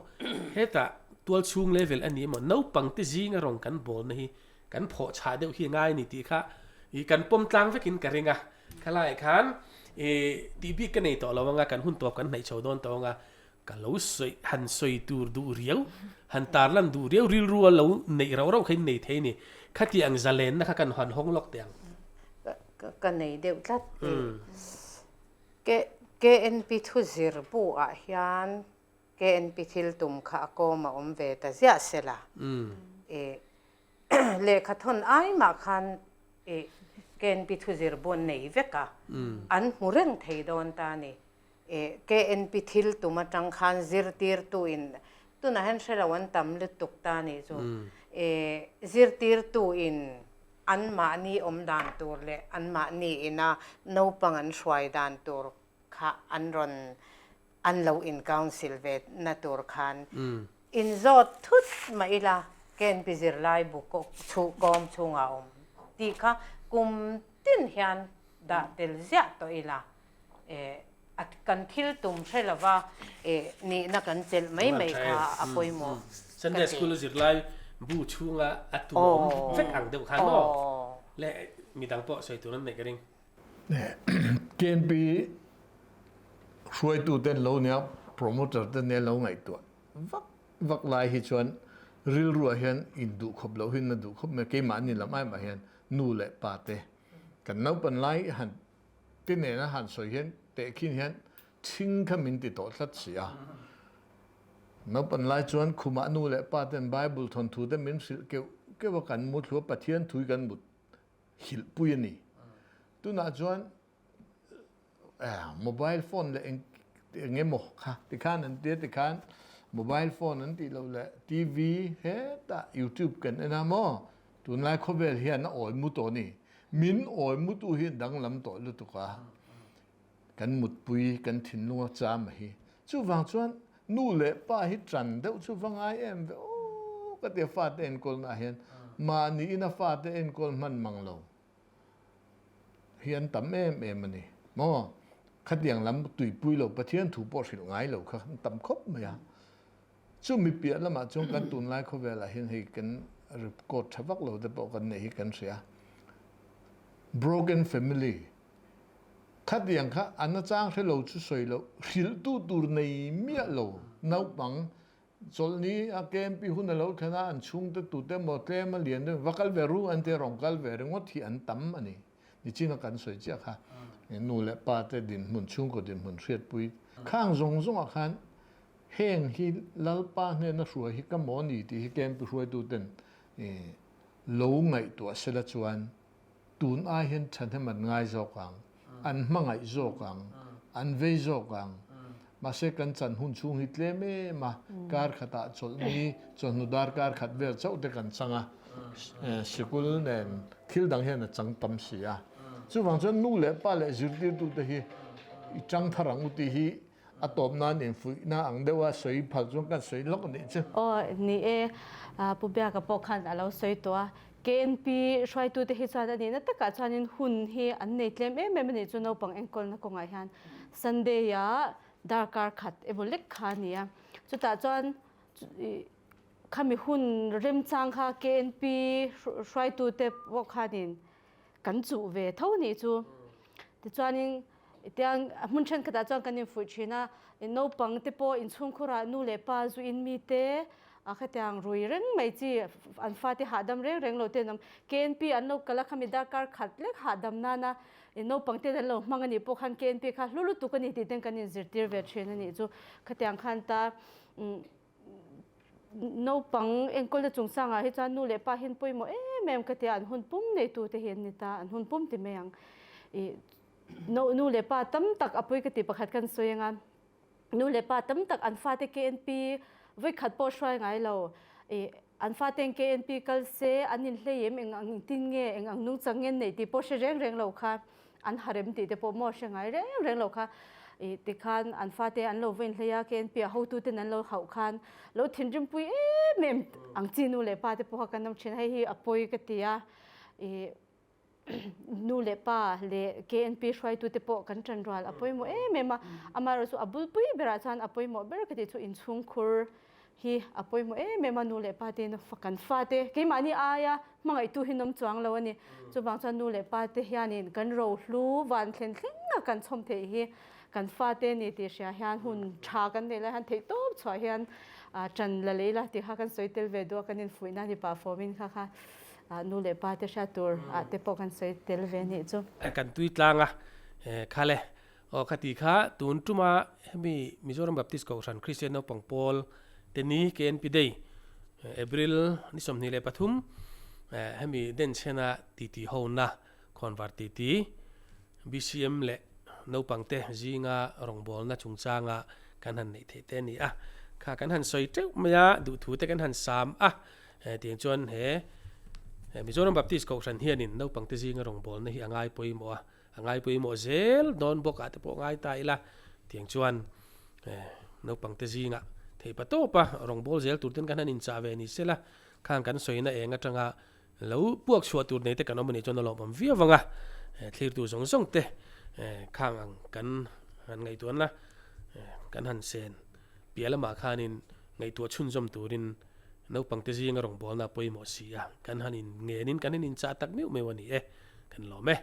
hetah tualchhung level a ni emaw naupang te zinga rawn kan bawlna hi kan phawh chhah deuh hi a ngai a ni tih kha ih kan pawm tlang vekin ka ring a. Khalaiah khan ih tih bik ka nei tawh lo anga kan hun tawp kan hnaih chho dawn tawh anga Ka lo sawi, han sawi tur duh riau, han tarlan duh riau rilru a lo neih rauh rauh kha in nei thei a ni. Khati ang zalenna kha kan han hawng lawk teh ang. Ka nei deuh tlat tih. KNP thu zir bu ah hian KNP thil tum kha a kawm a awm ve ta ziah se la. Lehkha thawn ai mah khan KNP thu zir bu an nei vek a, an hmu reng thei dawn ta a ni. KNP thil tum atang khan zirtirtu in tunah hian hre lo an tam lutuk ta nih chu zirtirtu in anmahni awm dan tur leh anmahni ina naupang an hruai dan tur kha an rawn an lo in council ve na tur khan in zawt thut mah ila KNP zirlai bu kawm chhungah a awm tih kha kum tin hian dah tel ziah tawh ila. Kan thil tum hre lova nihna kan chelh mai mai kha a pawimawh ka ti. Sunday school zirlai bu chhunga a tum a awm vek ang deuh khan maw? Le midang pawh sawi tur an neih ka ring. KNP hruaitu ten lo nia promoter te nia lo ngaihtuah vak vak lai hi chuan rilruah hian induhkhawp loh hi na duh khawp mai a, keimahni lam ai mah hian nu leh pa te kan naupan lai han Ti nena han sawi hian tehkhin hian thing kha min ti tawh tlat si a. Naupan lai chuan khumah nu leh pa ten Bible thawnthu te min hrilh keuh keuh a, kan mu thlu a, Pathian thui kan mut hilhpui a ni. Tunah chuan mobile phone leh eng eng emaw kha tikhan an tia tikhan mobile phone an tih loh leh TV hetah YouTube kan en a maw Tunlai khawvel hian a awi mu tawh a ni. Min awi mutu hi danglam tawh lutuk a, kan mutpui, kan thinlung a cham a hi. Chuvang chuan nu leh pa hi tan deuh chu va ngai em ve aw ka ti a fate enkawlna ah hian mahni ina fate enkawl hman mang lo hi an tam em em a ni maw. Khatiang lam tuipui lo Pathian thu pawh hrilh ngai lo kha an tam khawp mai a. Chumi piah lamah chuan kan tunlai khawvelah hian hei kan record tha vak lo te pawh kan neih hi kan hria. Broken family khatiang kha a nachang hre lo chu sawi loh, hrilhtu tur nei miah lo naupang Chawlhni a KMP hun a lo thlen a, an chhungte tute emaw tlem a lian deuh va kal ve ru an tia rawn kal ve ringawt hi an tam a ni. Nichina kan sawi chiah kha nu leh pa te dinhmun, chhungkaw dinhmun hriatpui khang zawng zawngah khan heng hi Lalpa hnena hruai hi ka maw ni tih hi KMP hruaituten lo ngaihtuah sela chuan Tun ai hian thahnem an ngai zawk ang, an hmangaih zawk ang, an vei zawk ang. Mahse kan chan hun chhung hi tlem em a, kar khatah chawlhni, chawhnu dar kar khat vel chauh te kan chang a, sikul nen thil dang hian a chang tam si a. Chuvang chuan nu leh pa leh zirtirtute hi i chang thar ang u tih hi A tawp nan infuihna ang deuh a sawi phal chuan kan sawi lawk a nih chu. Aw ni e, Pu Biaka pawh khan a lo sawi tawh a. KNP hruaitute hi chuan a nihna takah chuanin hun hi an nei tlem em em a nih chu naupang enkawlna kawngah hian Sunday ah darkar khat emaw lek kha a ni a. Chutah chuan khami hun remchang kha KNP hruaitute pawh khanin kan chuh ve tho a nih chu. Tichuanin tiang hmun thenkhatah chuan kan infuih thin a, naupang te pawh inchhungkhurah nu leh pa zu in mi te a khatiang rui reng mai chi an fate hahdam reng reng lo te an awm. KNP an lo kal a khami darkar khat lek hahdam nana naupang ten an lo hmang a nih pawh khan KNP kha hlu lutuk a ni tih ten kan inzirtir ve thin a nih chu. Khatiang khan ta Naupang enkawlna chungchangah hi chuan nu leh pa hian pawimawh em em ka tia an hun pum neitute hi an ni ta, an hun pum ti mai ang. Ih nu leh pa tam tak a pawi ka ti pakhat kan sawi anga nu leh pa tam tak an fate KNP vawikhat pawh hruai ngai lo ih an faten KNP kal se an inhlei em eng ang tin nge eng ang nungchang nge an neih tih pawh hre reng reng lo kha. An harem tih te pawh maw hre ngai reng reng lo kha ih tikhan an fate an lo vain hlei a KNP a hotuten an lo hauh khan lo thinrim pui em em ang chi nu leh pa te pawh kha kan awm thin hei hi a pawi ka ti a ih nu leh pa leh KNP hruaitu te pawh kan tan rual a pawimawh em em a amaherawhchu chu a bulpui berah chuan a pawimawh ber ka tih chu inchhungkhur hi a pawimawh em em a, nu leh pa te kan fate keimahni aia hmangaihtu hi nawm chuang lo a ni. Chuvang chuan nu leh pa te hianin kan rohlu van thlen thleng a kan chhawm theih hi kan fate ni tih hria hian hun tha kan neih lai hian theih tawp chhuah hian ṭan la lei la tih kha kan sawi tel ve duh a, kan infuih nan i pah fawmin kha kha nu leh pa te hriat tur ah te pawh kan sawi tel ve nih chu. Kan tui tlang a, khale Aw khati kha tun tuma hemi Mizoram Baptist Kohhran Kristian Naupang Pawl te ni KNP Day April ni 23 hemi denchhena titi hona khawnvar titi BCM leh naupang te zinga rawngbawlna chungchanga kan han neih theih te a ni a. Kha kan han sawi teuh mai a, duhthu te kan han sam a. Tiang chuan he Mizoram Baptist Kohhran hianin naupang te zinga rawngbawlna hi a ngai pawimawh a. A ngai pawimawh zel dawn bawk ah te pawh ngai ta ila tiang chuan naupang te zingah theih pa tawp a rawngbâwl zel tur ten kan han inchah ve ni sela khang kan sawina eng atanga lo puak chhuah tur nei te kan awm anih chuan a lawmawm viau vang a thlirtu zawng zawng te khang ang kan han ngaihtuahna kan han sen piah lamah khanin ngaihtuah chhunzawm turin naupang te zinga rawngbâwlna pawimawh si a kan han in ngenin kan han inchah tak meuh meuh a ni e kan lawm e.